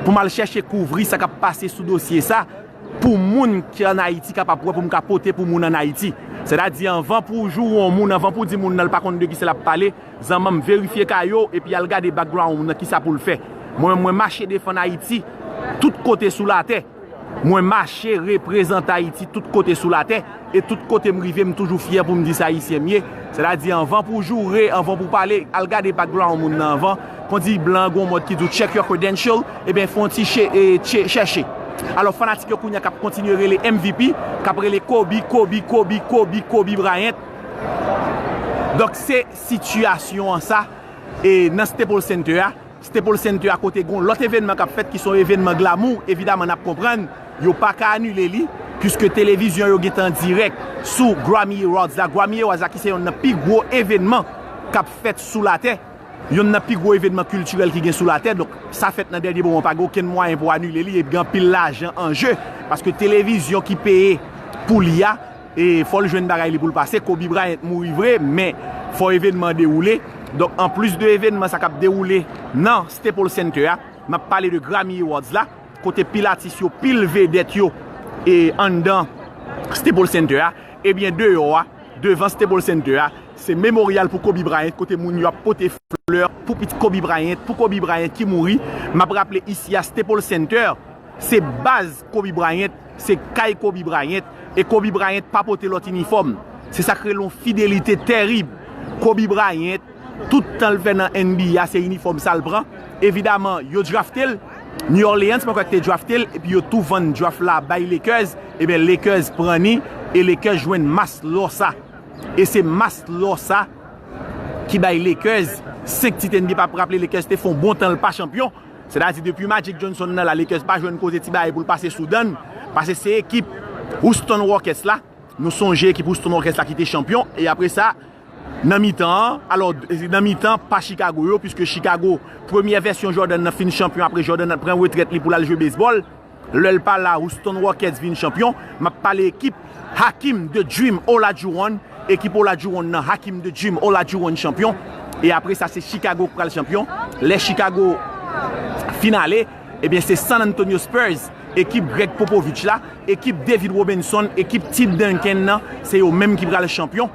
Pou m al chèche kouvri sa k ap pase sou dosye sa, pou moun ki ann Ayiti kapab wè, pou m ka pote pou moun ann Ayiti. Sètadi, anvan pou w joure yon moun, anvan pou w di moun nan l pa konn de kisa l ap pale, zanmanm, verifye ka yo, epi al gade background moun nan, kisa pou l fè. Mwen, mwen mache defann Ayiti tout kote sou latè. Mwen mache reprezante Ayiti tout kote sou latè. E tout kote m rive, m toujou fyè pou m di se Ayisyen m ye. Sètadi, anvan pou w joure, anvan pou w pale, al gade background moun nan anvan. Kon di blan, gon mòd ki di w check your credential, ebyen, fè yon ti che- e, che- chèche. Alò, fanatik yo kounye a k ap kontinye rele M V P, k ap rele Kobe, Kobe, Kobe, Kobe, Kobe Bryant. Donk, se sitiyasyon an sa, e nan Staples Center a, Staples Center a kote gon lòt evènman k ap fèt ki se yon evènman glamour, evidaman n ap konprann yo pa ka anile li, piske televizyon yo gentan dirèk sou Grammy Awards la. Grammy Awards la ki se yonn nan pi gwo evènman k ap fèt sou latè, yonn nan pi gwo evènman kiltirèl ki gen sou latè. Donk, sa fèt nan dènye moman, pa gen okenn mwayen pou anile li, epi gen anpil lajan an je, paske televizyon ki peye pou li a, e fò l jwenn bagay li pou l pase. Kobe Bryant mouri vre, men fò evènman an dewoule. Donk, anplis de evènman sa k ap dewoule nan Staples Center a, m ap pale de Grammy Awards la, kote pil atis yo, pil vedèt yo, e anndan Staples Center a, ebyen, deyò a, devan Staples Center a, se memoryal pou Kobe Bryant, kote moun yo ap pote flè pou pitit Kobe Bryant, pou Kobe Bryant ki mouri. M ap raple isi a, Staples Center, se baz Kobe Bryant, se kay Kobe Bryant, e Kobe Bryant pa pote lòt inifòm. Se sa k rele yon fidelite tèrib. Kobe Bryant, tout tan l fè nan N B A, se inifòm sa l pran. Evidaman, yo drafte l, New Orleans, mwen kwè ki te drafte l, epi yo tou vann draft la bay Lakers, ebyen Lakers pran ni, e Lakers jwenn mas lò sa. E se mas lò sa ki bay Lakers senk tit N B A. Pa raple Lakers te fè yon bon tan l pa chanpyon. Sètadi depi Magic Johnson nan la, Lakers pa jwenn koze ti bagay pou l pase sou dan, paske se ekip Houston Rockets la. Nou sonje ekip Houston Rockets la ki te chanpyon. E apre sa, nan mitan an, alò, nan mitan pa Chicago yo, piske Chicago, premyè vèsyon Jordan nan fin chanpyon, apre Jordan nan pran retrèt li pou l al jwe bezbòl. Lè l pa la, Houston Rockets vin chanpyon. M ap pale ekip Hakeem the Dream Olajuwon. Ekip Olajuwon nan, Hakeem the Dream Olajuwon chanpyon. E apre sa, se Chicago k pral chanpyon. Lè Chicago fin ale, ebyen, se San Antonio Spurs, ekip Gregg Popovich la, ekip David Robinson, ekip Tim Duncan nan, se yo menm ki pral chanpyon.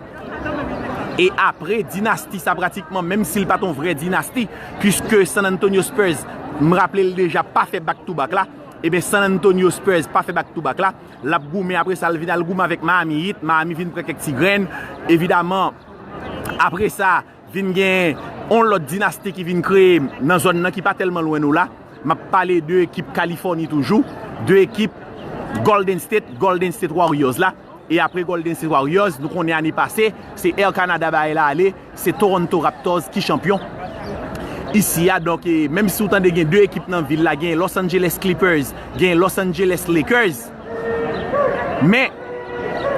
E apre, dinasti sa pratikman, menm si l pa t yon vrè dinasti, piske San Antonio Spurs, m raple l deja, pa fè back to back la, ebyen, San Antonio Spurs pa fè back to back la, l ap goumen, apre sa, l vin al goumen avèk Miami Heat, Miami vin pran kèk ti grenn, evidaman, apre sa, vin gen yon lòt dinasti ki vin kreye nan zòn nan ki pa tèlman lwen nou la. M ap pale de ekip Kalifòni toujou, de ekip Golden State, Golden State Warriors la. E apre Golden State Warriors, nou konnen ane pase, se Air Canada bay la ale, se Toronto Raptors ki chanpyon. Isi a, donk, e, menm si w tande gen de ekip nan vil la, gen Los Angeles Clippers, gen Los Angeles Lakers, men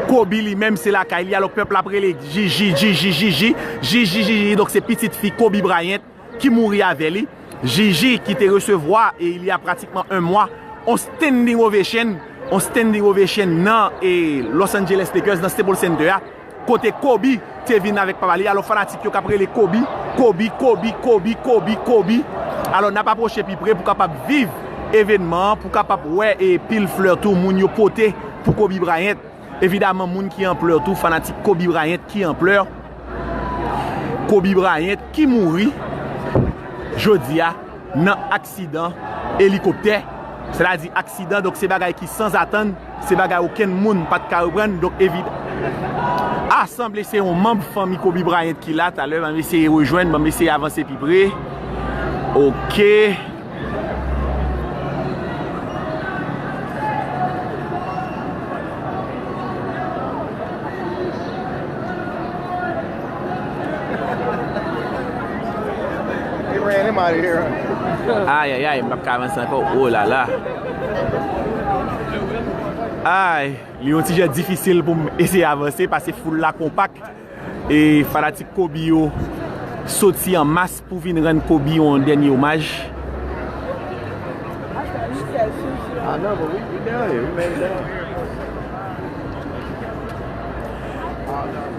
Kobe li menm se lakay li, alò pèp la ap rele Jiji, Jiji, Jiji, Jiji, Jiji, donk se pitit fi Kobe Bryant ki mouri avè li. Jiji ki te resevwa, e il y a pratikman un mwa, on standing ovation, on standing ovation nan e Los Angeles Lakers, nan Staples Center a, kote Kobe te vin avèk papa li. Alò fanatik yo k ap rele Kobe, Kobe, Kobe, Kobe, Kobe, Kobe. Alò n ap apwoche pi pre pou kapab viv evènman an, pou kapab wè e pil flè tou moun yo pote pou Kobe Bryant. Evidaman, moun ki an plè tou, fanatik Kobe Bryant ki an plè. Kobe Bryant ki mouri jodi a nan aksidan elikoptè. Sètadi aksidan, donk se bagay ki sanzatann, se bagay okenn moun pa t ka reprann. Donk evid-, a sanble se yon manm fanmi Kobe Bryant ki la. Talè, ban m eseye rejwenn, ban m eseye avanse pi pre. Oke. He ran him out of here. Ay, ay, ay, m p ap ka avanse ankò. Oh la la. Ay, li yon ti jan difisil pou m eseye avanse, paske foul la konpak. E fanatik Kobe yo soti an mas pou vin rann Kobe yon dènye omaj. I know, but we, we down here. We made it down.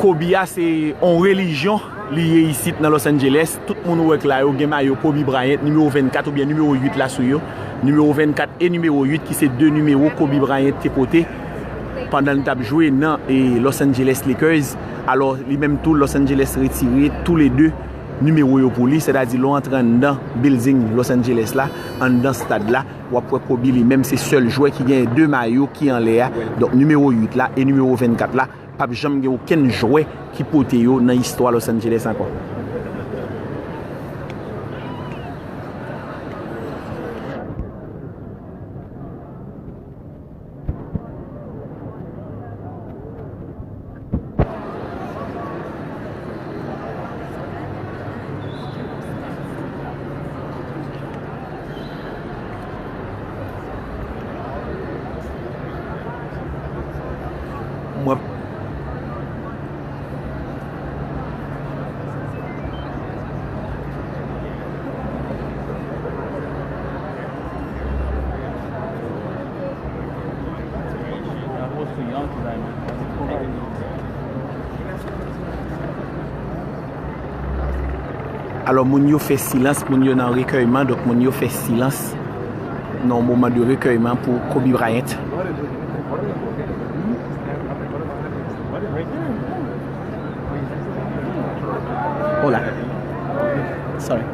Kobe a se yon relijyon li ye isit nan Los Angeles. Tout moun ou wè k la yo gen mayo Kobe Bryant, nimewo vennkat oubyen nimewo uit la sou yo. Nimewo vennkat e nimewo uit ki se de nimewo Kobe Bryant te pote pandan l t ap jwe nan e, Los Angeles Lakers. Alò, li menm tou, Los Angeles retire toulede nimewo yo pou li, sètadi lè w antre anndan building Los Angeles la, anndan stad la, w ap wè Kobe li menm se sèl jwè ki genyen de mayo ki anlè a. Donk, nimewo uit la e nimewo vennkat la, p ap janm gen okenn jwè ki pote yo nan istwa Los Angeles ankò. Mwen Alò, moun yo fè silans, moun yo nan rekèyman, donk moun yo fè silans nan yon moman de rekèyman pou Kobe Bryant. Hola. Sorry.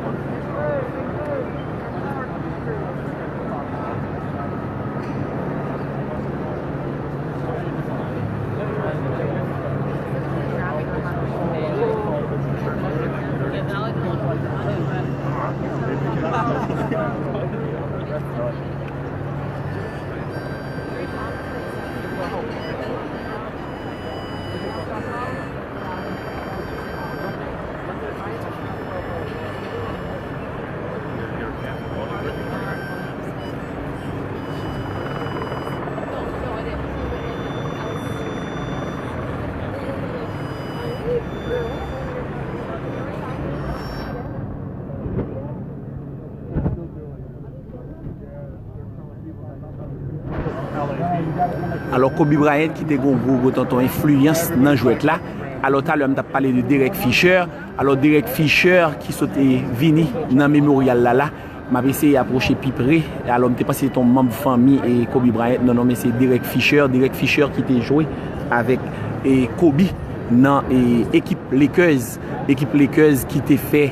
Alò, Kobe Bryant ki te gen yon gwo, gwo tonton enfliyans nan jwèt la. Alò, talè m t ap pale de Derek Fisher. Alò, Derek Fisher ki sot e vini nan Memoryal la la. M ap eseye apwoche pi pre. Alò, m te panse se te yon manm fanmi e Kobe Bryant. Non, non, men se Derek Fisher. Derek Fisher ki te jwe avèk e Kobe nan e ekip Lakers. Ekip Lakers ki te fè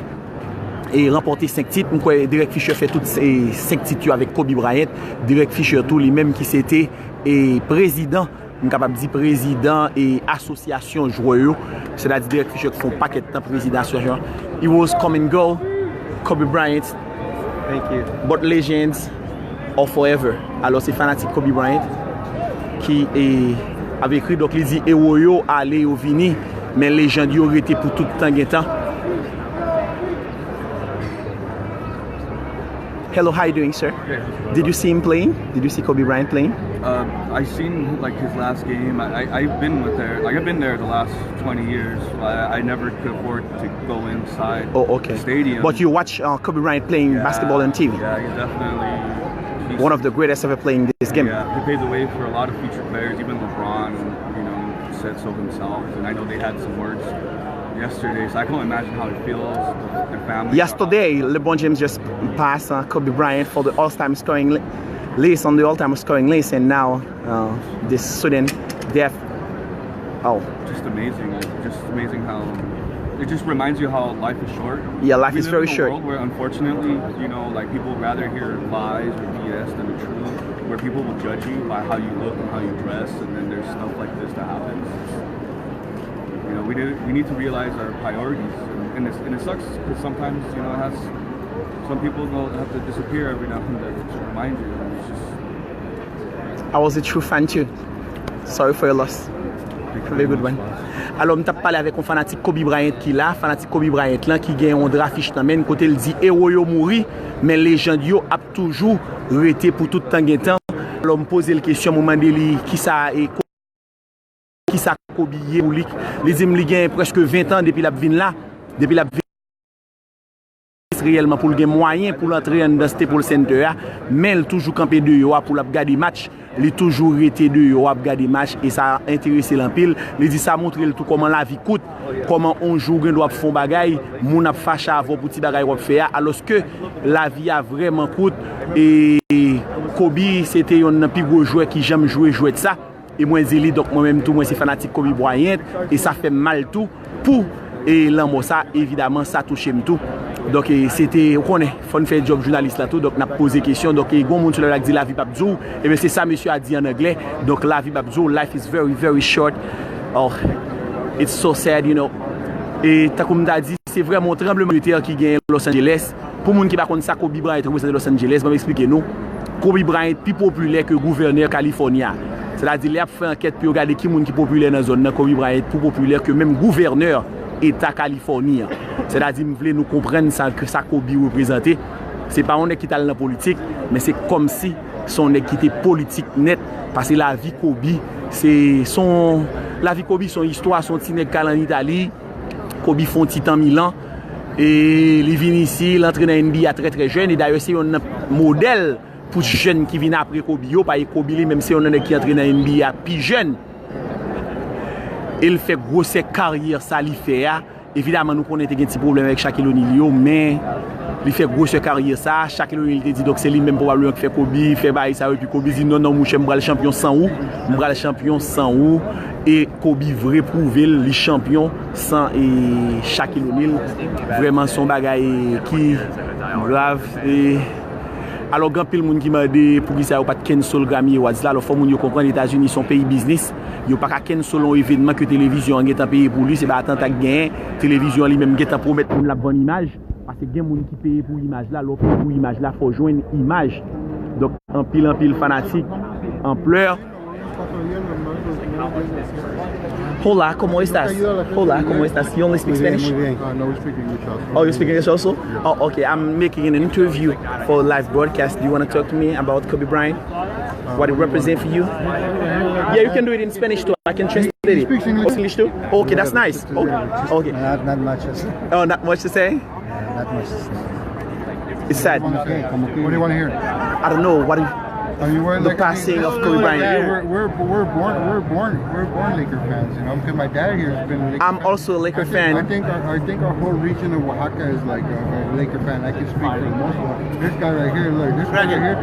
e ranpòte senk tit. M kwè Derek Fisher fè tout e senk tit yo avèk Kobe Bryant. Derek Fisher tou li menm ki se te e prezidan, m kapab di prezidan e asosyasyon jwè yo. Sètadi Derek Fisher ki fè yon pakèt tan prezidan asosyasyon. Heroes come and go, Kobe Bryant, thank you, but legends are forever. Alò se fanatik Kobe Bryant. ki e, ap ekri, donk li di ewo yo ale, yo vini, men lejand yo rete pou tout tan gen tan. Hello, how you doing, sir? Did you see him playing? Did you see Kobe Bryant playing? Uh, I seen like his last game. I, I I've been with there. Like I've been there the last twenty years. I, I never could afford to go inside Oh, okay. the stadium. But you watch uh, Kobe Bryant playing Yeah, basketball on T V. Yeah, he's definitely he's, One of the greatest ever playing this game. Yeah, he paved the way for a lot of future players, even LeBron. You know, said so himself. And I know they had some words yesterday, so I can only imagine how it feels. Their family. Yesterday, LeBron James just passed uh, Kobe Bryant for the all-time scoring li- list on the all-time scoring list, and now uh, this sudden death. Oh, Just amazing. Like, just amazing how it just reminds you how life is short. Yeah, life We is live very in a short. World where unfortunately, you know, like people rather hear lies or B S than the truth. Where people will judge you by how you look and how you dress, and then there's stuff like this that happens. You know, we do, we need to realize our priorities, and, and, it's, and it sucks because sometimes you know it has some people go have to disappear every now and then to remind you, and it's just I was a true fan too. Sorry for your loss. Have a good one. Alò, m t ap pale avèk yon fanatik Kobe Bryant ki la, fanatik Kobe Bryant lan ki gen yon drafich nan men l kote l di ewo yo mouri, men lejand yo ap toujou rete pou tout tan gen tan. Alò, m poze l kesyon, m mande li kisa e kisa Kobe ye pou li. Li di m li gen prèske ven tan depi l ap vin la, depi l ap vin reyèlman pou l gen mwayen pou l antre anndan Staples Center a, men l toujou kanpe deyò a pou l ap gade match. Li toujou rete deyò ap gade match e sa enterese l anpil. Li di sa montre l tou kòman lavi kout, kòman on jou ou gen dwa ap fè on bagay, moun ap fache avè w pou ti bagay w ap fè a, alòske lavi a vrèman kout. E Kobe se te yonn nan pi gwo jwè ki janm jwe jwèt sa. E mwen di li, donk mwen menm tou, mwen se fanatik Kobe Bryant, e sa fè m mal tou pou e lanmò sa, evidaman, sa touche m tou. Donk, e, se te, ou konnen, fò n fè djòb jounalis la tou, donk n ap poze kesyon. Donk, e, gon moun sou la k di lavi p ap di w, ebyen, se sa mesye a di an anglè. Donk, lavi p ap di w, life is very, very short. Oh, it's so sad, you know. E tankou m ta di, se vrèman yon tranblemanntè ki genyen Los Angeles. Pou moun ki pa konn sa Kobe Bryant reprezante Los Angeles, ban m eksplike nou. Kobe Bryant pi popilè ke gouvènè Kalifòni a. Sètadi, lè y ap fè ankèt pou yo gade ki moun ki popilè nan zòn nan, Kobe Bryant pi popilè ke menm gouvènè eta Kalifòni an. Sètadi, m vle nou konprann sa, sa Kobe reprezante. Se pa yon nèg ki t al nan politik, men se kòmsi se yon nèg ki te politik nèt. Paske lavi Kobe, se son, lavi Kobe se yon istwa, se yon ti nèg k al an Itali. Kobe fè yon ti tan Milan. E li vin isi, l antre nan N B A trè, trè jèn. E dayè, se yonn nan modèl pou jèn ki vin apre Kobe yo. Paske Kobe li menm, se yonn nan nèg ki antre nan N B A pi jèn. E l fè gwosè karyè sa li fè a. Evidaman, nou konnen te gen ti pwoblèm avèk Shaquille O'Neal yo, men li fè gwosè karyè sa. Shaquille O'Neal te di, donk, se li menm pwobableman ki fè Kobe fè bagay sa yo. Epi Kobe di, non, non, mouchè, m pral chanpyon san ou. M pral chanpyon san ou. E Kobe vre pwouve l, li chanpyon san e Shaquille O'Neal. Vrèman, se yon bagay ki grav. E alò, gen anpil moun ki mande poukisa yo pa t cancel Grammy Awards la. Alò, fò moun yo konprann Etazini se yon peyi biznis. Yo pa ka cancel yon evènman ke televizyon an gentan peye pou li. Se pa atanta k genyen. Televizyon an li menm gentan pwomèt moun l ap vann imaj. Paske gen moun ki peye pou imaj la. Lè w peye pou imaj la, fò w jwenn imaj. Donk, anpil, anpil fanatik, anplè. Hola, ¿cómo estás? Hola, ¿cómo estás? You only speak Muy bien, Spanish? Muy bien. Uh, no, we speak English also. Oh, you speak English also? Oh, okay. I'm making an interview for a live broadcast. Do you want to talk to me about Kobe Bryant? What it represents for you? Yeah, you can do it in Spanish too. I can translate it. Speaks English. Oh, English too? Okay, that's nice. Oh, okay. Not, not much. Just, Oh, not much to say? uh, not much. Just, It's sad. okay, como que What do you want to hear? I don't know what. Are you wearing The Lakers? passing of Yeah, Kobe yeah, Bryant. We're, we're, we're born, we're born, we're born Laker fans. You know, because my dad here has been a Laker I'm fan. Also a Laker I think, fan. I think our, I think our whole region of Oaxaca is like a, a Laker fan. I can speak for the most part. This guy right here, look, this guy right here.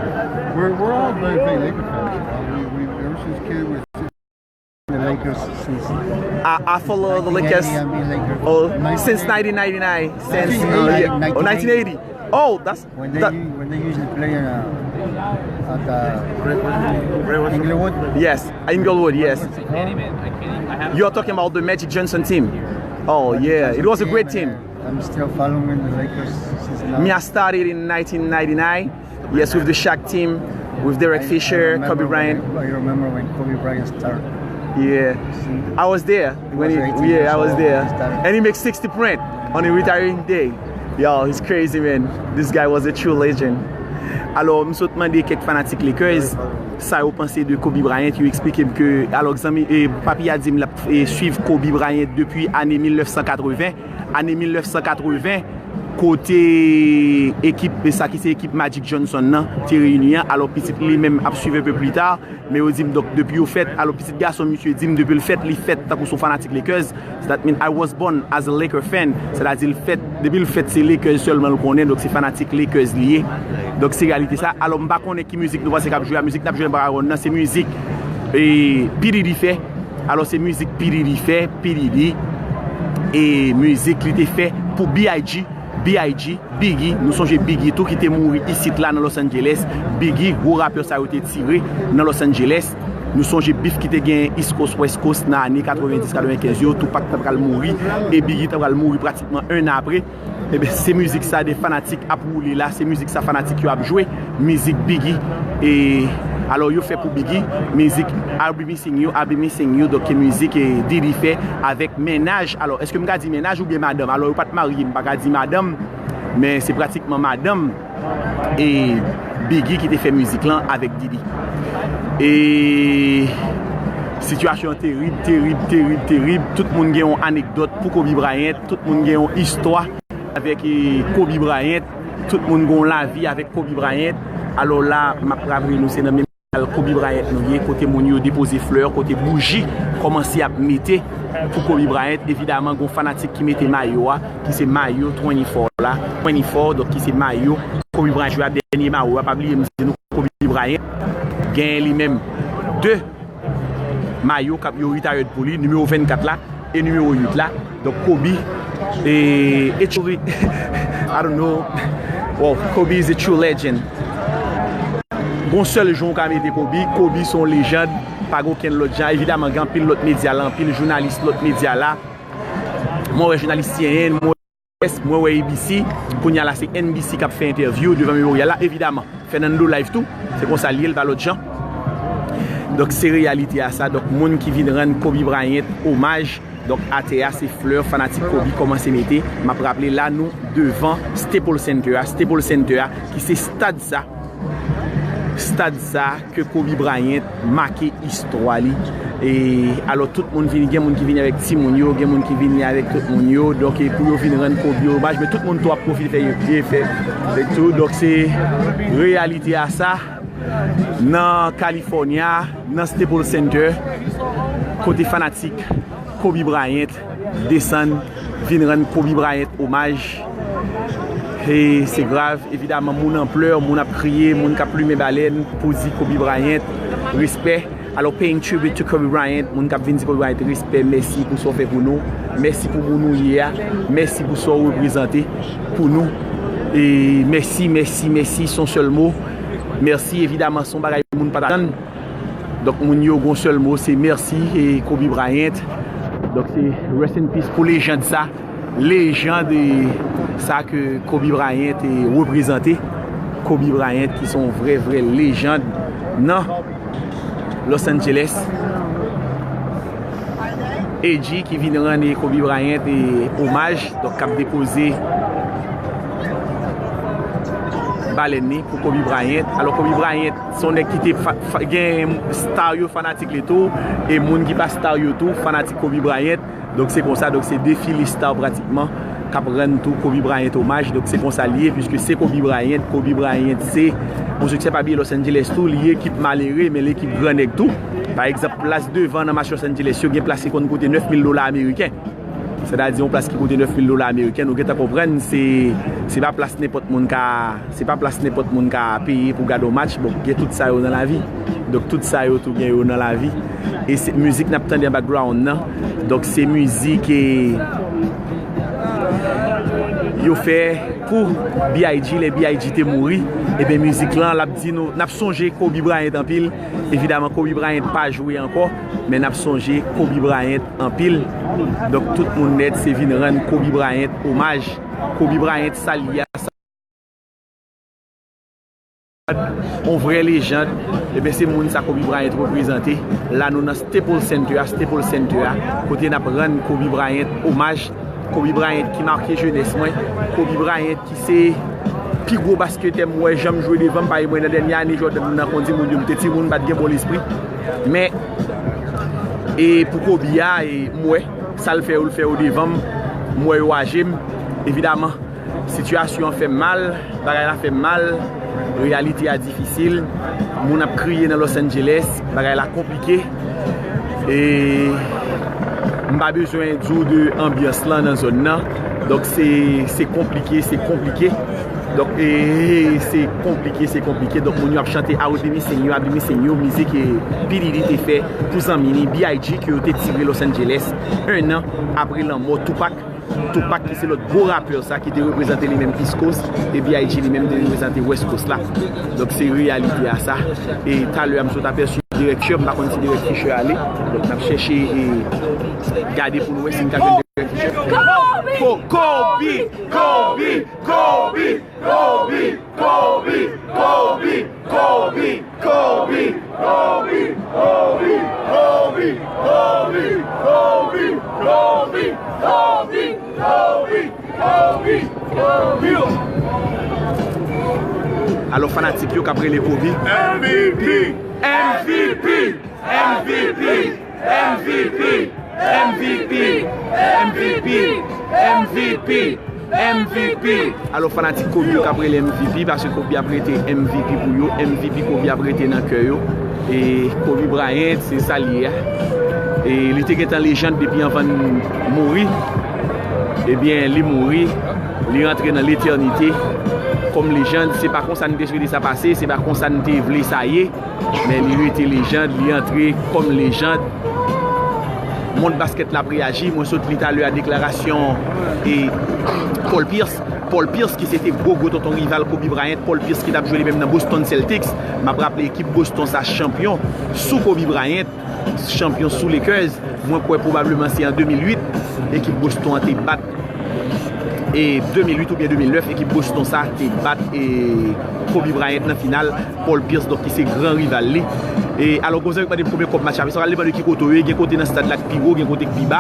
We're, we're all very big Laker fans. You know? We, we ever since kid, we're sitting in the Lakers since. I, I follow the Lakers. I'm a Laker. Oh, since nineteen ninety-nine, since uh, yeah, oh, nineteen eighty. Oh, that's When they that, u- when they usually play uh, at uh, Inglewood. Yes, Inglewood. Yes, What's it called? you're talking about the Magic Johnson team. Oh yeah, it was a great team. I'm still following the Lakers since now. Me, I started in nineteen ninety-nine. Yes, with the Shaq team. with Derek Fisher, Kobe Bryant. I remember when Kobe Bryant started. Yeah. I was there when he, yeah, I was there. And he makes sixty print on a retiring day. Yo, it's crazy, man. This guy was a true legend. Alò, m sot mande kèk fanatik Lakers sa yo panse de Kobe Bryant. Yo eksplike m ke, alò, zanmi, e, papi a di m l ap, e, swiv Kobe Bryant depi ane mil nèf san katreven. Ane mil nèf san katreven, kote ekip, e, sa ki se ekip Magic Johnson nan, te reyini an. Alò, pitit li menm ap swiv un peu plus tard. Men yo di m, donk, depi yo fèt, alò, pitit gason misye di m, depi l fèt, li fèt tankou se yon fanatik Lakers. So that mean I was born as a Laker fan. Sètadi, l fèt, depi l fèt, se Lakers sèlman l konnen, donk se fanatik Lakers li ye. Donk, se reyalite sa. Alò, m pa konnen ki mizik nou panse k ap jwe a. Mizik n ap jwe nan background nan, se mizik, e, P. Diddy fè. Alò, se mizik P. Diddy fè, P. Diddy, e mizik li te fè pou B I G, B I G, Biggie, nou sonje Biggie tou ki te mouri isit la nan Los Angeles. Biggie, gwo rapè sa yo te tire nan Los Angeles. Nou sonje bif ki te gen East Coast, West Coast nan ane katrevenndis, katrevenkenz yo, Tupac ta pral mouri, e Biggie ta pral mouri pratikman en an apre. Ebyen, se mizik sa de fanatik ap woule la, se mizik sa fanatik yo ap jwe, mizik Biggie. E alò, yo fè pou Biggie, mizik I'll Be Missing You, I'll Be Missing You, donk ki mizik, e, Diddy fè avèk mennaj. Alò, èske m ka di mennaj oubyen madanm? Alò, yo pa t marye, m pa ka di madanm, men se pratikman madanm, e, Biggie ki te fè mizik lan avèk Diddy. E sitiyasyon an terib, terib, terib, terib. Tout moun gen yon anekdòt pou Kobe Bryant, tout moun gen yon istwa avèk, e, Kobe Bryant. Tout moun gen yon lavi avèk Kobe Bryant. Alò la, m ap raple nou, se nan menm Kobe Bryant nou ye, kote moun yo depoze flè, kote bouji kòmanse ap mete pou Kobe Bryant. Evidaman, gen yon fanatik ki mete mayo a, ki se mayo twenty-four la. Twenty-four, donk ki se mayo Kobe Bryant jwe a, dènye mayo a. Pa bliye m di nou Kobe Bryant genyen li menm de mayo k ap yo retired pou li, nimewo vennkat la e nimewo uit la. Donk Kobe, e, e Kobe, I don't know. Wow, Kobe is a true legend. Gon sèl jan w ka mete Kobe, Kobe se yon lejand, pa gen okenn lòt jan. Evidaman, gen anpil lòt medya la, anpil jounalis lòt medya la. Mwen wè jounalis C N N, mwen wè, mwen wè A B C, kounye a la se N B C k ap fè entèvyou devan Memorial la, evidaman. Fernando Live tou, se konsa l ye, l pa lòt jan. Donk, se reyalite a sa. Donk, moun ki vin rann Kobe Bryant omaj, donk, atè a, se flè fanatik Kobe kòmanse mete. M ap raple, la, nou devan Staples Center a. Staples Center a, ki se stad sa. Stad sa ke Kobe Bryant make istwa li. E alò, tout moun vini, gen moun ki vini avèk timoun yo, gen moun ki vini avèk tout moun yo. Donk, e pou yo vin rann Kobe omaj, men tout moun tou ap pwofite fè, fè, fè tou. Donk, se reyalite a sa nan California, nan Staples Center, kote fanatik Kobe Bryant desann, vin rann Kobe Bryant omaj. E se grav, evidaman, moun an plè, moun ap kriye, moun k ap limen balèn pou di Kobe Bryant respè. Alò, paying tribute to Kobe Bryant, moun k ap vin di Kobe Bryant respè, mèsi pou sa w fè pou nou, mèsi pou moun ou ye a, mèsi pou sa w reprezante pou nou. E mèsi, mèsi, mèsi, se yon sèl mo. Mèsi, evidaman, se yon bagay moun pa t atann. Donk, moun yo gon sèl mo, se mèsi, e Kobe Bryant. Donk, se rest in peace pou lejand sa. Lejand, e, sa ke Kobe Bryant, e, reprezante. Kobe Bryant ki se yon vrè, vrè lejand nan Los Angeles. A G ki vin rann Kobe Bryant, e, omaj, donk k ap depoze balèn li pou Kobe Bryant. Alò, Kobe Bryant se yon nèg ki te fa- fa- gen star yo fanatik li tou, e moun ki pa star yo tou fanatik Kobe Bryant. Donk, se konsa, donk, se defile star pratikman k ap rann tou Kobe Bryant omaj. Donk, se konsa li ye, piske se Kobe Bryant. Kobe Bryant se, pou sou ki se pa bliye Los Angeles tou, li ekip malere, men l ekip gran nèg tou. Pa egzanp, plas devan nan match Los Angeles yo, gen plas ki konn koute nèf mil dola ameriken. Sètadi, yon plas ki koute nèf mil dola ameriken, nou gentan konprann, se, se pa plas nenpòt moun ka, se pa plas nenpòt moun ka peye pou gade yon match. Bon, gen tout sa yo nan lavi. Donk, tout sa yo tou gen yo nan lavi. E se mizik n ap tande an background nan. Donk, se mizik, e, yo fè pou B I G, lè B I G te mouri. Ebyen, mizik lan, l ap di nou, n ap sonje Kobe Bryant anpil. Evidaman, Kobe Bryant pa jwe ankò, men n ap sonje Kobe Bryant anpil. Donk, tout moun nèt se vin rann Kobe Bryant omaj. Kobe Bryant, sa l ye a, sa yon vrè lejand, ebyen se moun sa Kobe Bryant reprezante. La nou nan Staples Center a, Staples Center a, kote n ap rann Kobe Bryant omaj. Kobe Bryant ki make jenès mwen, Kobe Bryant ki se pi gwo basketè m wè janm jwe devan m, parèy mwen nan dènye ane Jordan nan kondi moun yo, m te timoun, m pa t gen bon lespri. Men, e pou Kobe a, e m wè sa l fè yo, l fè yo devan m, m wè yo aje m, evidaman. Sitiyasyon an fè m mal, bagay la fè m mal, reyalite a difisil, moun ap kriye nan Los Angeles, bagay la konplike. E m pa bezwen di w de anbyans lan nan zòn nan. Donk se, se konplike, se konplike. Donk e, se konplike, se konplike. Donk moun yo ap chante R I P missing you, R I P missing you, mizik e P Diddy te fè pou zanmi ni B I G ke yo te tire Los Angeles, en an apre lanmò Tupac. Tupac ki se lòt gwo rapè sa ki te reprezante li menm East Coast, e B I G li menm te reprezante West Coast la. Donk se reyalite a sa. E talè a m sot apèsi Derek Fisher, m pa konn si Derek Fisher ale. Donk n ap chèche e gade pou n wè si n ka jwenn Derek Fisher. Ko- Kobe! Kobe! Kobe! Alò fanatik yo k ap rele Kobe. M V P! M V P! M V P! M V P! M V P! M V P! M V P! M V P! M V P! Alò fanatik Kobe yo k ap rele M V P, paske Kobe ap rete M V P pou yo, M V P Kobe ap rete nan kè yo. E Kobe Bryant, se sa l ye a. E li te gentan lejand depi anvan l mouri. Ebyen, li mouri, li rantre nan letènite kòm lejand. Se pa konsa n te swete sa pase, se pa konsa n te vle sa ye. Men li rete lejand, li antre kòm lejand. Mond baskèt la ap reyaji. Mwen sot li talè a deklarasyon e Paul Pierce. Paul Pierce ki se te gwo gwo tonton rival Kobe Bryant. Paul Pierce ki t ap jwe li menm nan Boston Celtics. M ap raple ekip Boston sa chanpyon sou Kobe Bryant, chanpyon sou Lakers. Mwen kwè pwobableman se an de mil uit ekip Boston an te bat e de mil uit oubyen de mil nèf, ekip Boston sa te bat e Kobe Bryant nan final, Paul Pierce, donk, ki se gran rival li. E alò, gon zanmi k mande m konbyen kòb match la, men sa pral depann de ki kote w ye, gen kote nan stad la k pi wo, gen kote k pi ba,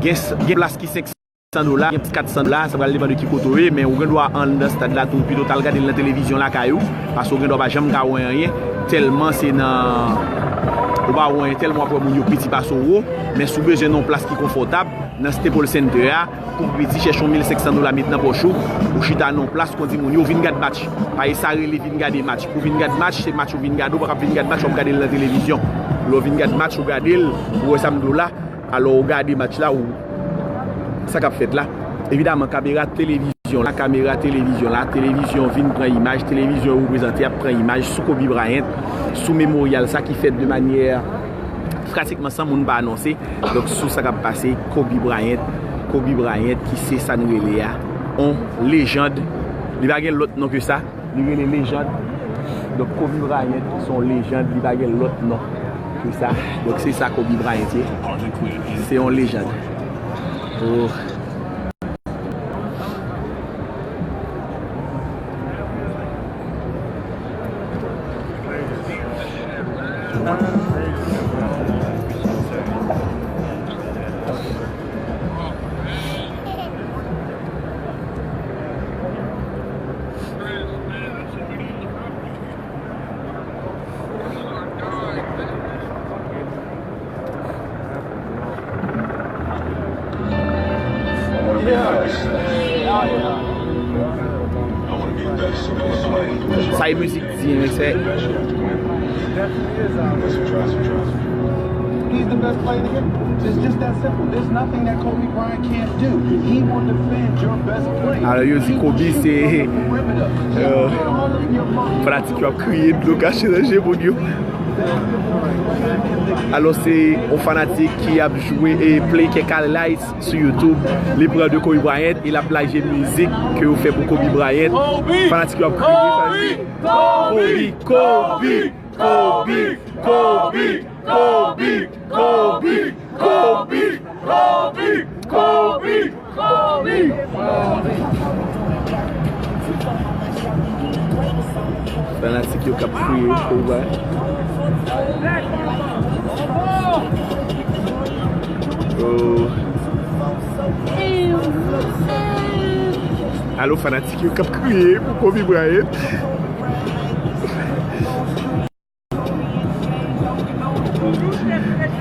gen, gen plas ki senk san dola, gen kat san dola, sa pral depann de ki kote w ye, men ou gen dwa anndan stad la tou, pito t al gade l nan televizyon lakay ou, paske ou gen dwa pa janm ka wè anyen, tèlman se nan, ou pa wè anyen, tèlman w ap wè moun yo piti pase w wo, men si w bezwen nan yon plas ki konfòtab, nan Staples Center a, pou piti chèche yon mil senk san dola met nan pòch ou, ou chita nan yon plas kondi moun yo vin gad match. Paske sa rele vin gade match. Pou vin gad match, se match ou vin gade, ou pa ka vin gad match, w ap gade l nan televizyon. Lè w vin gad match, ou gade l, ou wè sa m di w la, alò ou gade match la, ou sa k ap fèt la. Evidaman, kamera televizyon la, kamera televizyon la, televizyon vin pran imaj, televizyon reprezante ap pran imaj sou Kobe Bryant, sou memoryal sa ki fèt de manyè pratikman san moun pa anonse. Donk, sou sa k ap pase, Kobe Bryant, Kobe Bryant ki se sa n rele a, on lejand. Li pa gen lòt non ke sa. Li rele lejand. Donk, Kobe Bryant se on lejand, li pa gen lòt non ke sa. Donk, se sa Kobe Bryant ye. Se on lejand. Oh. Sa e mizik di, mesye. He's the best player in the game. It's just that simple. There's nothing that Kobe Bryant can't do. He will defend your best player. Alò, yo di Kobe se, euh, fanatik yo ap kriye, dlo kache nan je moun yo. Alò, se yon fanatik ki ap jwe e play kèk highlights sou YouTube. Li pran de Kobe Bryant e l ap lage mizik ke yo fè pou Kobe Bryant. Fanatik yo ap kriye, fanatik. Kobe, Kobe, Kobe, Kobe, Kobe, Kobe, Kobe, Kobe, Kobe, Kobe. Fanatik yo k ap kriye pou Kobe. Oh. Alo, fanatik yo k ap kriye pou Kobe Bryant.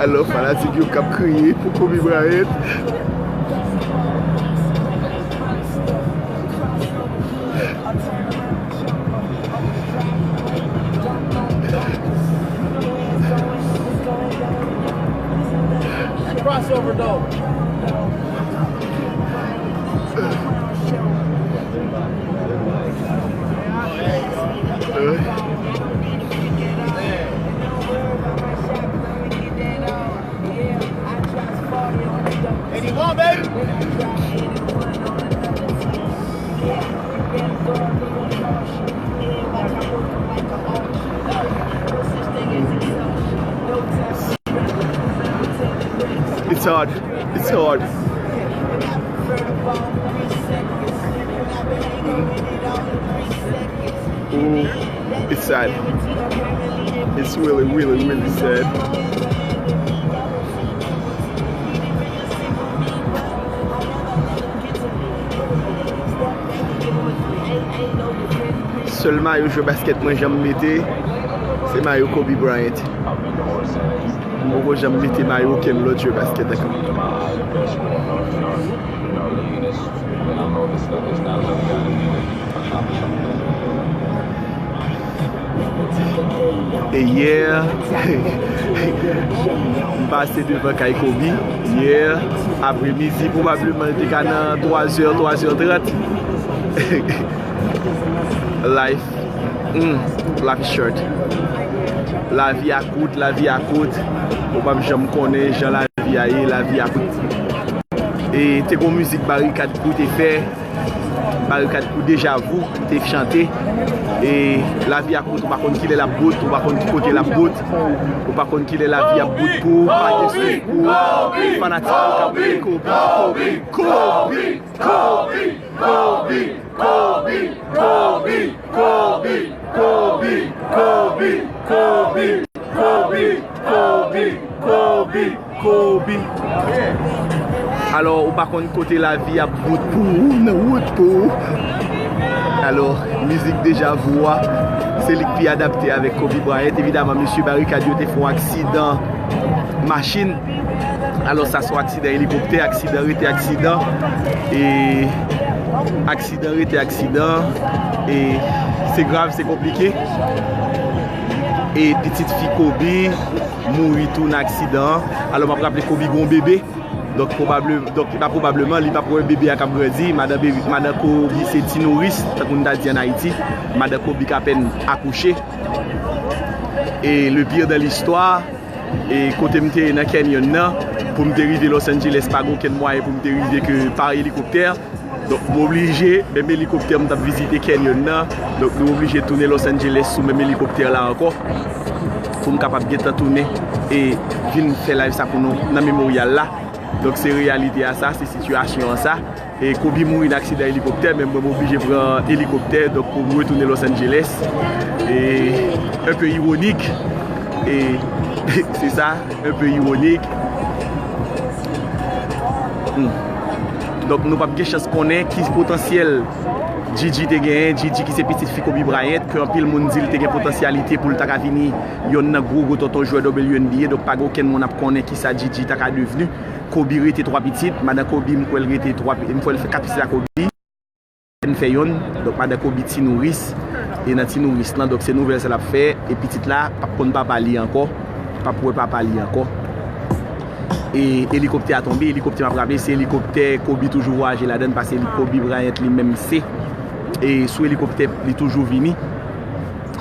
Alo, fanatik yo k ap kriye pou Kobe Bryant. Crossover though. It's hard. It's hard. Mm. Ooh, it's sad. It's really, really, really sad. Sèl mayo jwè baskèt mwen janm mete, se mayo Kobe Bryant. M poko janm mete mayo okenn lòt jwè baskèt ankò. E yè, m pase devan kay Kobe. Yè apremidi, pwobableman, li te ka nan twa zè, twa zè trant. Life. Mm, life is short. Lavi a kout, lavi a kout. Ou p ap janm konnen jan lavi a ye, lavi a kout. E te gon mizik Barikad Crew te fè, Barikad Crew Deja Vu te chante. E lavi a kout, ou pa konn kilè l ap bout, ou pa konn ki kote l ap bout, ou pa konn kilè lavi ap bout pou ou, pa gen sekou. Fanatik yo k ap rele Kobe, Kobe, Kobe, Kobe. Kobe, Kobe, Kobe, Kobe, Kobe, Kobe, Kobe, Kobe. Alò, ou pa konn kote lavi ap bout pou ou, nan wout pou ou. Alò, mizik Deja Vu a, se li k pi adapte avèk Kobe Bryant. Evidaman, mesye Barikad yo te fè yon aksidan machin. Alò, sa se yon aksidan elikoptè, aksidan rete aksidan. E aksidan rete aksidan. E se grav, se konplike. E pitit fi Kobe mouri tou nan aksidan an. Alò, m ap raple Kobe gon bebe. Donk, pwobable, donk, li pa pwobableman, li p ap wè bebe a k ap grandi. Madan bebe, madan Kobe se ti nouris, tankou nou ta di ann Ayiti. Madan Kobe k apèn akouche. E le pire dans l'histoire, e kote m te ye nan Canyon nan, pou m te rive Los Angeles, pa gen okenn mwayen pou m te rive ke pa elikoptè. Donk, m oblije, menm elikoptè m t ap vizite Canyon nan, donk, nou oblije tounen Los Angeles sou menm elikoptè la ankò, pou m kapab gentan tounen e vin fè live sa pou nou nan Memoryal la. Donk, se reyalite a sa, se sitiyasyon an sa. E Kobe mouri nan aksidan elikoptè, men mwen, m oblije pran elikoptè, donk, pou m retounen Los Angeles. E, un peu ironique. E, se sa, un peu ironique. Hmm. Donk, nou p ap gen chans konnen ki potansyèl Gigi te genyen, Gigi ki se pitit fi Kobe Bryant, ke anpil moun di l te gen potansyalite pou l ta ka vini yonn nan gwo, gwo tonton jwè W N B A, donk pa gen okenn moun ap konnen kisa Gigi ta ka devni. Kobe rete twa pitit, madan Kobe, m kwè l rete twa, m kwè l fè kat pitit a Kobe. N fè yonn, donk madan Kobe ti nouris, e nan ti nouris lan, donk se nouvèl sa l ap fè, e pitit la p ap konn papa li ankò, p ap wè papa li ankò. E elikoptè a tonbe, elikoptè m ap raple, se elikoptè Kobe toujou vwayaje ladan l, paske Kobe Bryant li menm se, e sou elikoptè li toujou vini.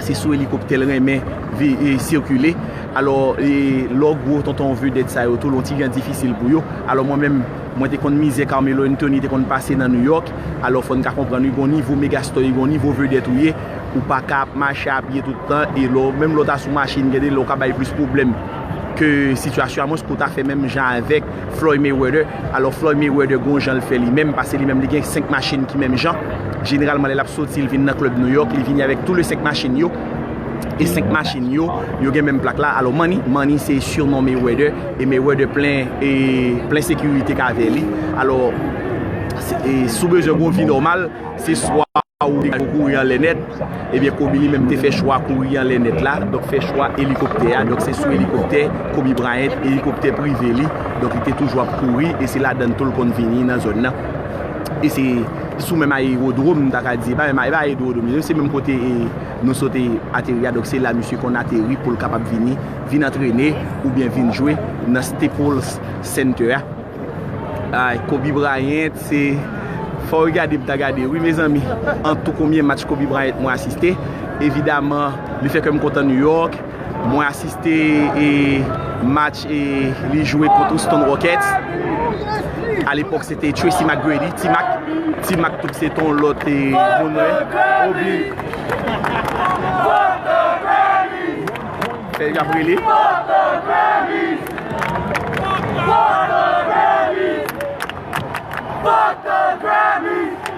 Se sou elikoptè l renmen vi-, e, sikile. Alò, e, lè w gwo tonton vedèt sa yo tou, l on ti jan difisil pou yo. Alò, mwen menm, mwen te konn mizè Carmelo Anthony te konn pase nan New York. Alò, fò n ka konprann, wi, gon nivo megastar, wi, gon nivo vedèt ou ye. Ou pa ka ap mache a pye tout tan. E lè w, menm lè w ta sou machin, gen de lè w ka bay plis pwoblèm. ke sitiyasyon a mwens pou ta fè menm jan avèk Floyd Mayweather. Alò, Floyd Mayweather gon jan l fè li menm, paske li menm li gen senk machin ki menm jan. Jeneralman, lè l ap soti, l vin nan klèb New York, li vini avèk tou le senk machin yo. E senk machin yo, yo gen menm plak la. Alò, Money, Money se surnom Mayweather, e Mayweather plen, e plen sekirite k avè li. Alò, se, e si w bezwen gon vi nòmal, se swa ou te kouri anlè nèt, ebyen Kobe li menm te fè chwa kouri anlè nèt la, donk fè chwa elikoptè a, donk se sou elikoptè Kobe Bryant, elikoptè prive li, donk li te toujou ap kouri, e se ladan l tou l konn vini nan zòn nan. E se sou menm ayewodwòm, m ta ka di, e pa menm, e pa ayewodwòm, se menm kote, e, nou sot ateri a, donk se la misye konn ateri pou l kapab vini, vin antrene, oubyen vin jwe nan Staples Center a. Ay, Kobe Bryant, se, fò w gade, m ta gade, wi, mezanmi. An tou, konbyen match Kobe Bryant mwen asiste? Evidaman, li fè kè m kontan New York. Mwen asiste, e, match, e, li jwe kont Houston Rockets. Alepòk, se te Tracy McGrady, T-Mac. T-Mac tou se te yon lòt, e, moun, wi. Obi. Fè y ap rele.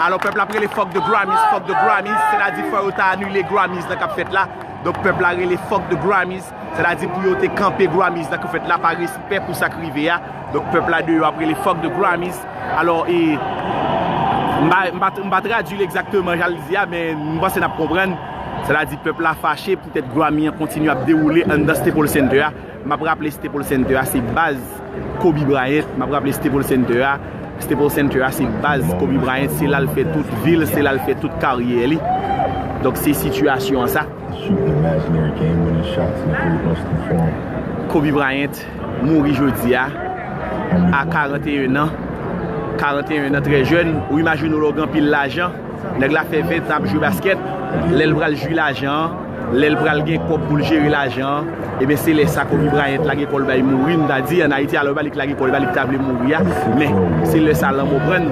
Alò, pèp la ap rele fuck the Grammys, fuck the Grammys, sètadi fò yo ta anile Grammys nan k ap fèt la. Donk, pèp la rele fuck the Grammys, sètadi pou yo te kanpe Grammys nan k ap fèt la, pa respè pou sa k rive a. Donk, pèp la deyò ap rele fuck the Grammys. Alò, e, m pa, m pa, m pa tradui l egzakteman jan l di a, men m panse n ap konprann. Sètadi, pèp la fache poutèt Grammy an kontinye ap dewoule anndan Staples Center a. M ap raple Staples Center a se baz Kobe Bryant. M ap raple Staples Center a. Staples Center a se baz Kobe Bryant. Se la l fè tout vi l, se la l fè tout karyè li. Donk se sitiyasyon an sa. Shooting imaginary game winning shots in the Great Western Forum. Kobe Bryant mouri jodi a, a karannteyen an. Karannteyen an, trè jèn. Ou imajine w lè w gen anpil lajan. Nèg la fè ven tan ap jwe baskèt. Lè l pral jwi lajan an, lè l pral gen kòb pou l jere lajan an, ebyen, se lè sa Kobe Bryant lage kò l bay mouri, m ta di, ann Ayiti, alò, e pa li k lage kò l, e pa li k ta vle mouri a, men se lè sa lanmò pran l.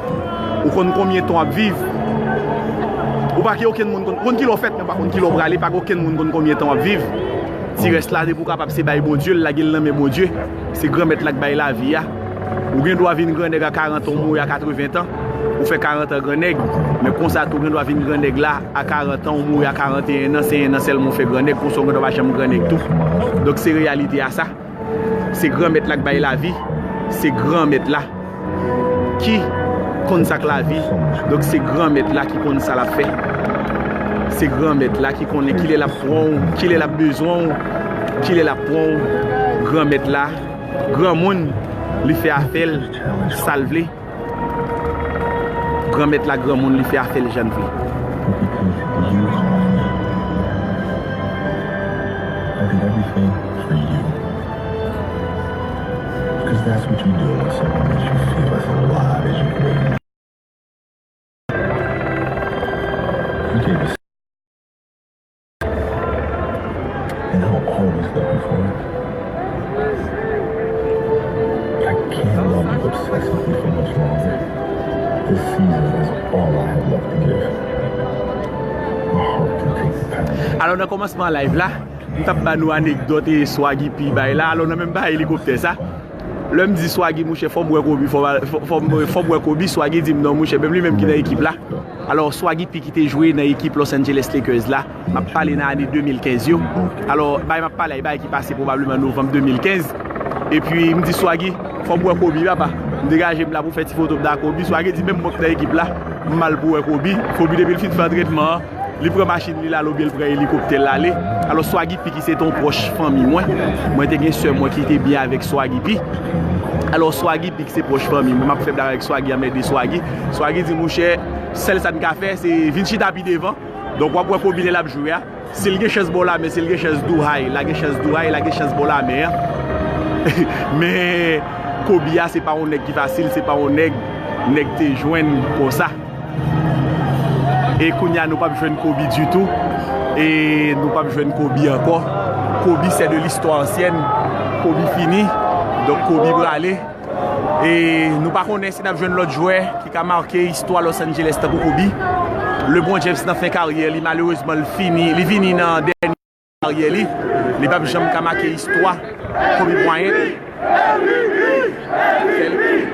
Ou konn konbyen tan w ap viv? Ou pa gen okenn moun konn, konn kilè w fèt, men pa konn kilè w prale, pa gen okenn moun konn konbyen tan w ap viv. Ti rès la, depi w kapab, se bay Bondye, l lage l nan men Bondye. Se Granmèt la k bay lavi a. Ou gen dwa vin grannèg a karant an, ou mouri a katreven tan. Ou fè karant an grannèg, men konsa tou, ou gen dwa vin grannèg la a karant an, ou mouri a karanteyen an, se en an sèlman ou fè grannèg, konsa ou gen dwa pa janm grannèg tou. Donk, se reyalite a sa. Se Granmèt la k bay lavi, se Granmèt la ki konn sa k lavi. Donk, se Granmèt la ki konn sa l ap fè. Se Granmèt la ki konnen kilè l ap pran w, kilè l ap bezwen w, kilè l ap pran w. Granmèt la, granmoun, li fè afè l, sa l vle. Granmèt la, granmoun, li fè afè l jan l vle. I did everything for you. Because that's what you do when someone makes you feel as alive as you can. You gave us, and I'll always love you for it. But I can't love you obsessively for much longer. This season is all I have left to give. My heart can take the pain. Alò, nan kòmansman live la, m t ap ba nou anekdòt e Swaggy P bay la. Alò, nan menm bagay elikoptè sa, lè m di Swaggy, monchè, fò m wè Kobe, fò, fò, fò, fò m wè Kobe, Swaggy di m non, monchè, menm li menm ki nan ekip la. Alò, Swaggy P ki te jwe nan ekip Los Angeles Lakers la, m ap pale nan ane de mil kenz yo. Alò, bagay m ap pale a, e bagay ki pase pwobableman novanm de mil kenz. Epi, m di Swaggy, fò m wè Kobe, papa. M degaje m la pou fè ti foto m da Kobe. Swaggy di, menm mwen k nan ekip la, m mal pou wè Kobe. Kobe, depi l fin fè antrènman an, li pran machin li l ale oubyen l pran elikoptè l ale. Alò, Swaggy P ki se te yon pwòch fanmi mwen. Mwen te gen sè mwen ki te byen avèk Swaggy P. Alò, Swaggy P ki se pwòch fanmi mwen. M ap fè blag avèk Swaggy, anmède Swaggy. Swaggy di, monchè, sèl sa n ka fè, se vin chita pi devan. Donk, w ap wè Kobe lè l ap jwe a. Si l gen chans ba w lamen, si l gen chans di w hi, l a gen chans di w hi, l a gen chans ba w lamen an. Men, Kobe a, se pa yon nèg ki fasil, se pa yon nèg, nèg te jwenn konsa. E kounye a, nou p ap jwenn Kobe ditou. E nou p ap jwenn Kobe ankò. Kobe, c'est de l'histoire ancienne. Kobe fini. Donk, Kobe prale. E nou pa konnen si n ap jwenn lòt jwè ki ka make istwa Los Angeles tankou Kobe. LeBron James nan fen karyè li, malerezman, li fini, li vini nan dènye karyè li, li p ap janm ka make istwa Kobe Bryant.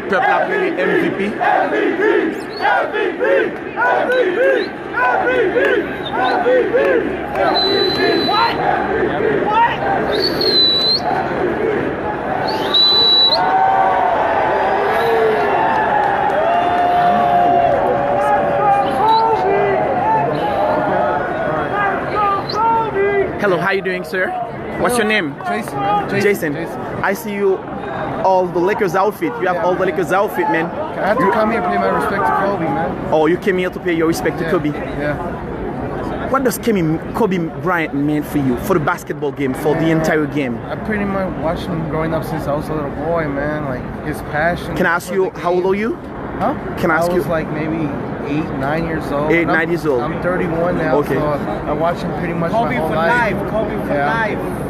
Pèp la ap rele M V P. Hello, how you doing, sir? What's your name? Jason, man. Jason. Jason. I see you all the Lakers outfit. You have all the Lakers outfit, man. I had to come here and pay my respect to Kobe, man. Oh, you came here to pay your respect to Kobe. Yeah. What does Kobe, Kobe Bryant mean for you, for the basketball game, for the entire game? I pretty much watched him growing up since I was a little boy, man. Like, his passion. Can I ask you, how old are you? Huh? Can I ask you? I was like maybe eight, nine years old. Eight, nine years old. I'm thirty-one now, okay, so I watched him pretty much my whole life. Kobe for life. Kobe for life.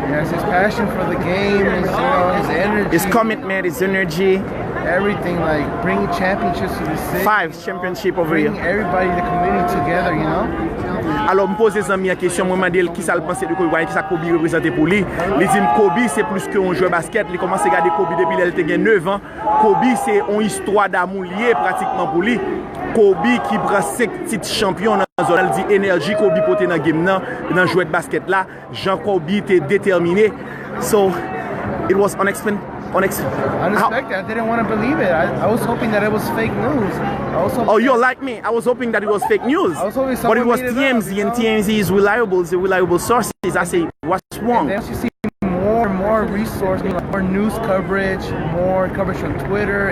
Yes, his passion for the game, his, you know, his energy. His commitment, his energy. Everything, like bringing championships to the city. Five championship over here. Bring everybody in the community together, you know. Alò, m poze zanmi an kesyon, mwen mande l kisa l panse de Kobe Bryant, kisa Kobe reprezante pou li. Li di m Kobe se plis ke yon jwè baskèt. Li kòmanse gade Kobe depi lè l te gen nèf an. Kobe se yon istwa damou li ye pratikman pou li. Kobe ki pran senk tit chanpyon nan zòn nan, li di enèji Kobe pote nan game nan, nan jwèt baskèt la, jan Kobe te detèmine. So, it was unexpected. Unex- how- Unexpected. I didn't want to believe it. I, I was hoping that it was fake news. I was hoping Oh, you're that like me. I was hoping that it was fake news. I was hoping But it someone was made it up, T M Z, you and know? T M Z is reliable, it's a reliable sources. I say, what's And wrong? then you see more and more resources, more news coverage, more coverage on Twitter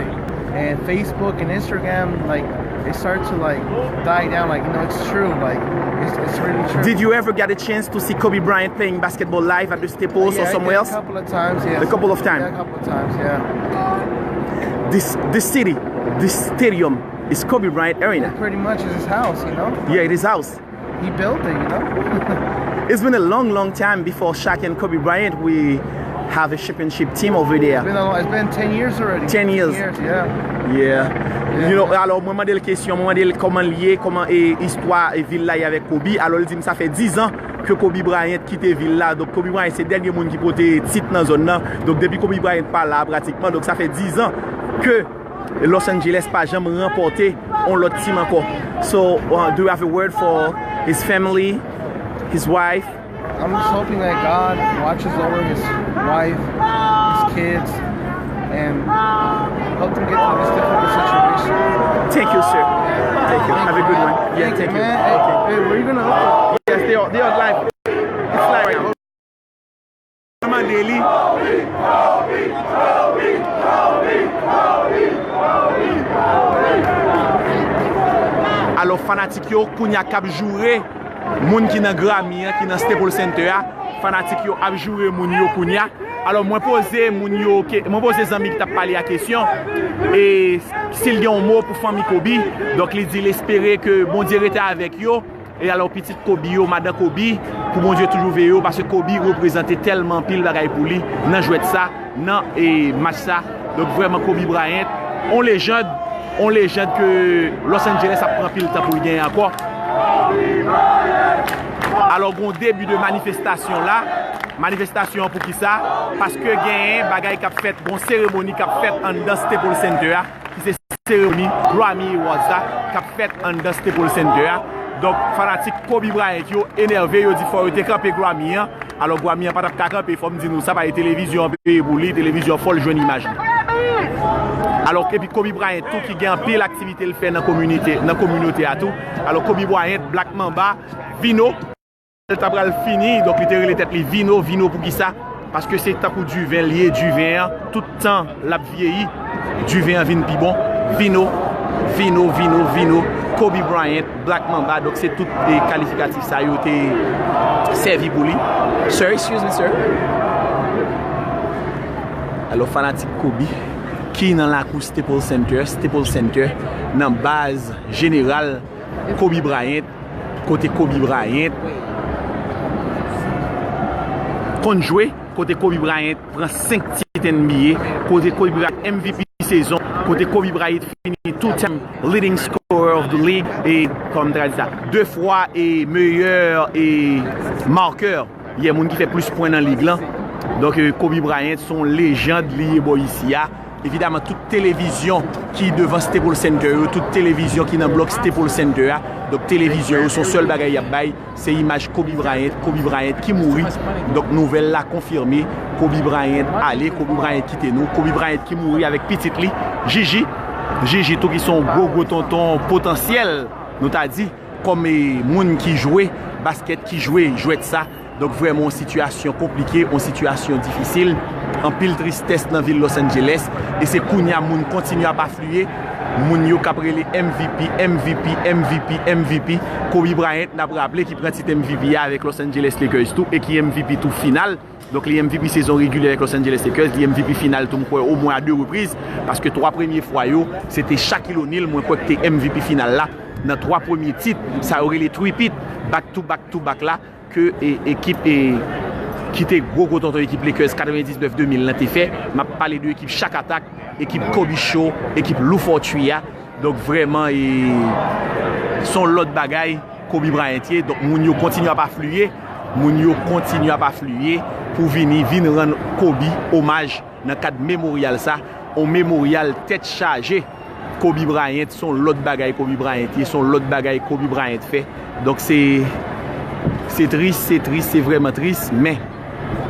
and Facebook and Instagram. Like, it started to, like, die down. Like, you know, it's true. Like, it's, it's really true. Did you ever get a chance to see Kobe Bryant playing basketball live at the Staples or Yeah, I somewhere did else? A couple of times, yes. A couple of times. Yeah, a couple of times, yeah. This this city, this stadium is Kobe Bryant Arena. It pretty much is his house, you know? Yeah, it is house. He built it, you know? It's been a long, long time before Shaq and Kobe Bryant we have a championship team over there. It's been a long, it's been ten years already. Ten years. Ten years, yeah. Yeah. Yeah. You know, alò, mwen mande l kesyon, mwen mande l kòman l ye, kòman e istwa e vil la ye avèk Kobe. Alò, l di m sa fè diz an ke Kobe Bryant kite vil la. Donk, Kobe Bryant se dènye moun ki pote tit nan zòn nan. Donk, depi Kobe Bryant pa la, pratikman, donk sa fè diz an ke Los Angeles pa janm ranpòte yon lòt team ankò. So, uh, do you have a word for his family, his wife? I'm just hoping that God watches over his wife, his kids, and help them get through this difficult situation. Thank you, sir. Thank you. Have a good one. Yeah, thank you. Thank you, man. Okay. Hey, where you gonna go? Yes, they are, they are live. It's live right now. Mande li. Alò, fanatik yo, kounye a k ap joure moun ki nan Grammy an, ki nan Staples Center a, fanatik yo ap joure moun yo kounye a. Alò, mwen poze moun yo, ke, mwen poze zanmi ki t ap pale a kesyon, e si l gen yon mo pou fanmi Kobe, donk li di l espere ke Bondye rete avèk yo, e alò pitit Kobe yo, madan Kobe, pou Bondye toujou veye yo, paske Kobe reprezante tèlman anpil bagay pou li nan jwèt sa, nan, e, match sa. Donk, vrèman, Kobe Bryant, on lejand, on lejand ke Los Angeles ap pran pil tan pou l genyen ankò. Alò, gon debi de manifestasyon la. Manifestasyon an pou kisa? Paske genyen bagay k ap fèt, gon seremoni k ap fèt anndan Staples Center a, ki se seremoni Grammy Awards la, k ap fèt anndan Staples Center a. Donk, fanatik Kobe Bryant yo enève, yo di fò yo te kanpe Grammy an. Alò, Grammy an pa t ap ka kanpe, fò m di nou, sa pa e televizyon an peye pou li, televizyon fò l jwenn imaj li. Alò, epi Kobe Bryant tou ki gen anpil aktivite l fè nan kominote, nan kominote a tou. Alò, Kobe Bryant, Black Mamba, Vino, l ta pral fini, donk li te rele tèt li Vino, Vino poukisa? Paske se tankou diven l ye, diven an, tout tan l ap vyeyi, diven an vin pi bon. Vino, Vino, Vino, Vino, Kobe Bryant, Black Mamba, donk se tout, e, kalifikatif sa yo te sèvi pou li. Sir, excuse me, sir. Alò, fanatik Kobe ki nan lakou Staples Center, Staples Center, nan baz jeneral Kobe Bryant, kote Kobe Bryant konn jwe, kote Kobe Bryant pran senk tit N B A, kote Kobe Bryant M V P sezon, kote Kobe Bryant fini two-time leading scorer of the league, e kòm ta di sa, de fwa e meyè e marqueur, yeah, moun ki fè plis pwen nan lig lan. Donk, eh, Kobe Bryant se yon lejand li ye bò isi a. Evidaman, tout televizyon ki devan Staples Center yo, tout televizyon ki nan blòk Staples Center a, donk televizyon yo, se yon sèl bagay y ap bay, se imaj Kobe Bryant, Kobe Bryant ki mouri. Donk nouvèl la konfime, Kobe Bryant ale, Kobe Bryant kite nou, Kobe Bryant ki mouri avèk pitit li, Gigi. Gigi tou ki se yon gwo gwo tonton potansyèl, nou ta di, kòm, eh, moun ki jwe baskèt, ki jwe jwèt sa. Donk vrèman yon sitiyasyon konplike, yon sitiyasyon difisil, anpil tristès nan vil Los Angeles, e se kounye a moun kontinye ap afliye, moun yo k ap rele M V P, M V P, M V P, M V P. Kobe Bryant, n ap raple, ki pran tit M V P a avèk Los Angeles Lakers tou, e ki M V P tou final. Donk li M V P sezon regilye avèk Los Angeles Lakers, li M V P final tou, m kwè, omwen a de repriz, paske twa premye fwa yo, se te Shaquille O'Neal, mwen kwè, ki te M V P final la, nan twa premye tit, sa yo rele three-peat, back to back to back la, ke, e, ekip, e, ki te gwo gwo tonton ekip Lakers katrevendiznèf de mil lan te fè. M ap pale de ekip Shaq Attack, ekip Kobe Show, ekip Lou Four Three a. Donk vrèman, e, se yon lòt bagay Kobe Bryant ye. Donk moun yo kontinye ap afliye, moun yo kontinye ap afliye pou vini, vin rann Kobe omaj nan kad memoryal sa, yon memoryal tèt chaje. Kobe Bryant, se yon lòt bagay Kobe Bryant ye, se yon lòt bagay Kobe Bryant fè. Donk se, se tris, se tris, se vrèman tris, men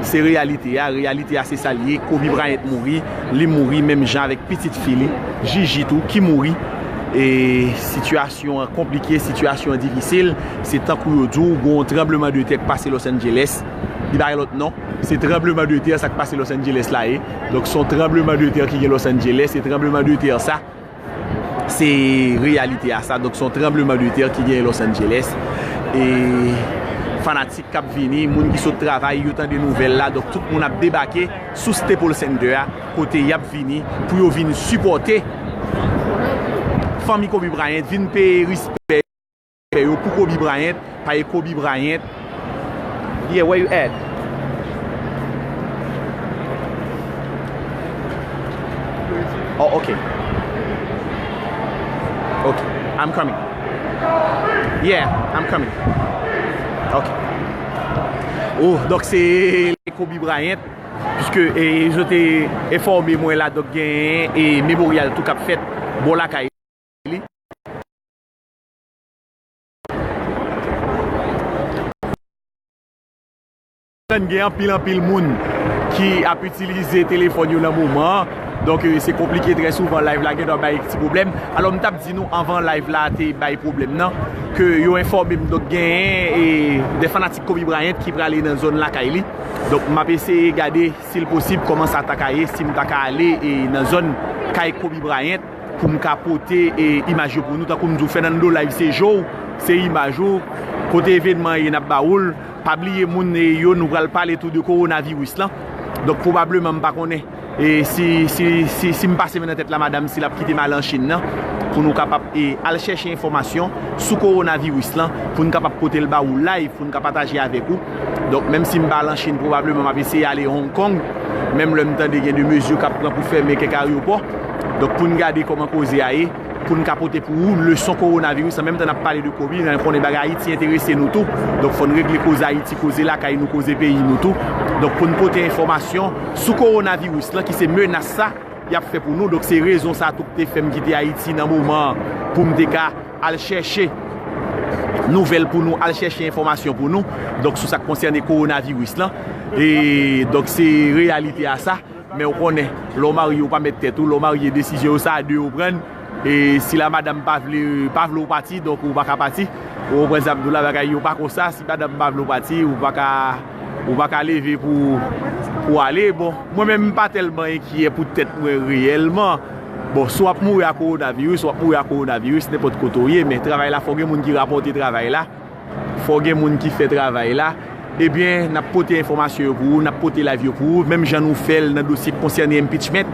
se reyalite a. Reyalite a se sa l ye. Kobe Bryant mouri, li mouri menm jan avèk pitit fi li, Gigi tou, ki mouri. E sitiyasyon an konplike, sitiyasyon an difisil. Se tankou yo di w, gen yon tranblemanntè k pase Los Angeles. Li pa gen lòt non. Se tranblemanntè sa k pase Los Angeles la ye. Donk se yon tranblemanntè ki gen Los Angeles. E tranblemanntè sa, se reyalite a sa. Donk se yon tranblemanntè ki gen Los Angeles. E fanatik k ap vini, moun ki sot travay, yo tande nouvèl la. Donk tout moun ap debake sou Staples Center a, kote y ap vini pou yo vin sipòte fanmi Kobe Bryant, vin peye respè yo pou Kobe Bryant, paske Kobe Bryant. Yeah, where you at? Oh, okay. Okay, I'm coming. Yeah, I'm coming. Okay. Oh, donk se Kobe Bryant, piske, e, yo te enfòme mwen la, donk gen, e, memoryal tou k ap fèt bò lakay li. Gen anpil, anpil moun ki ap itilize telefòn yo nan moman an. Donk, e, se konplike, trè souvan live la gen dwa bay ti pwoblèm. Alò, m t ap di nou anvan live la te bay pwoblèm nan, ke yo enfòme m, donk genyen, e, de fanatik Kobe Bryant ki prale nan zòn lakay li. Donk, m ap eseye gade si l posib, kòman sa ta ka ye, si m ta ka ale, e, nan zòn kay Kobe Bryant pou m ka pote, e, imaj yo pou nou. Tankou m di w, Fernando, live se je w, se imaj ou. Kote evènman an ye, n ap ba ou l. Pa bliye moun, e, yo, nou pral pale tou de kowonaviris lan. Donk, pwobableman, m pa konnen, e, si, si, si, si m pase men nan tèt la, madanm, si l ap kite m al an Chin nan, pou nou kapab, e, al chèche enfòmasyon sou kowonaviris lan, pou n kapab pote l ba ou live, pou n ka pataje avèk ou. Donk, menm si m pa al an Chin, pwobableman m ap eseye ale Hong Kong. Menm lè m tande gen de mezi k ap pran pou fèmen kèk ayewopò. Donk, pou n gade kòman koze a ye, pou n ka pote pou ou leson kowonaviris, an menm tan n ap pale de Kobe, nou konnen bagay Ayiti enterese nou tou. Donk, fò n regle koze Ayiti, koze lakay nou, koze peyi nou tou. Donk, pou n pote enfòmasyon sou kowonaviris lan, ki se menas sa, y ap fè pou nou. Donk, se rezon sa tou ki te fè m kite Ayiti nan moman an, pou m te ka al chèche nouvèl pou nou, al chèche enfòmasyon pou nou. Donk, sou sa k konsène kowonaviris lan. E, donk, se reyalite a sa. Men ou konnen, lè w marye, ou pa mèt tèt ou. Lè w marye, desizyon yo, se a de yo pran. E si la madanm pa vle, pa vle w pati, donk ou pa ka pati. Ou konprann sa m di w la, bagay yo pa konsa. Si madanm pa vle w pati, ou pa ka, ou pa ka leve pou, pou ale. Bon, mwen menm, m pa tèlman enkyè pou tèt mwen reyèlman. Bon, si w ap mouri a kowonaviris, w ap mouri a kowonaviris, nenpòt kote w ye, men travay la, fò gen moun ki rapòte travay la. Fò gen moun ki fè travay la. Ebyen, n ap pote enfòmasyon yo pou ou, n ap pote live yo pou ou, menm jan nou fè l nan dosye k konsène impeachment,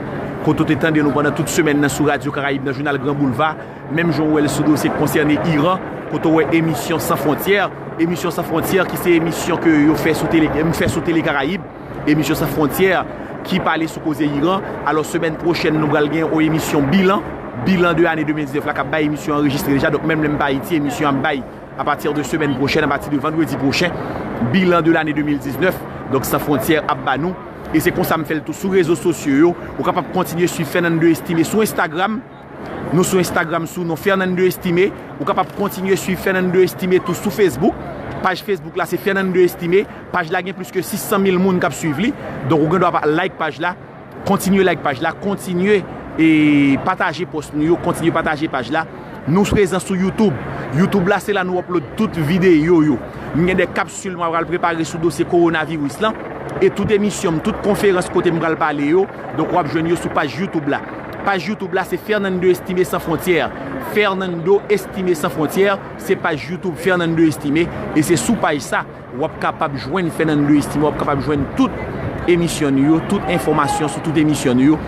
kote w te tande nou pandan tout semèn nan sou Radyo Karayib, nan jounal Gran Boulva, menm jan w wè l sou dosye k konsène Iran, kote w wè Emisyon San Fwontyè, Emisyon San Fwontyè ki se emisyon ke yo fè sou tele, m fè sou Tele Karayib, Emisyon San Fwontyè, ki pale sou koze Iran. Alò, semèn pwochèn, nou pral gen yon emisyon bilan, bilan de ane de mil diznèf la, k ap bay. Emisyon anrejistre deja, donk menm lè m pa Ayiti, emisyon ap bay apati de semèn pwochèn, apati de vandredi pwochen, bilan de lane de mil diznèf, donk San Frontyè ap ba nou. E se konsa m fè l tou sou rezo sosyo yo. Ou kapab kontinye swiv Fernando Estimé sou Instagram. Nou sou Instagram sou non Fernando Estimé. Ou kapab kontinye swiv Fernando Estimé tou sou Facebook. Paj Facebook la se Fernando Estimé. Paj la gen plis ke sis san mil moun k ap swiv li. Donk ou gen dwa pa like paj la. Kontinye like paj la. Kontinye e pataje pòs nou yo. Kontinye pataje paj la. Nou prezan sou YouTube. YouTube la se la nou upload tout videyo yo. M gen de kapsil mwen pral prepare sou dosye kowonaviris lan. E tout emisyon m, tout konferans kote m pral pale yo. Donk w ap jwenn yo sou paj YouTube la. Paj YouTube la se Fernando Estimé Sans Frontières. Fernando Estimé Sans Frontières, se paj YouTube Fernando Estimé. E se sou paj sa, w ap kapab jwenn Fernando Estimé, w ap kapab jwenn tout emisyon nou yo, tout enfòmasyon sou tout emisyon nou yo.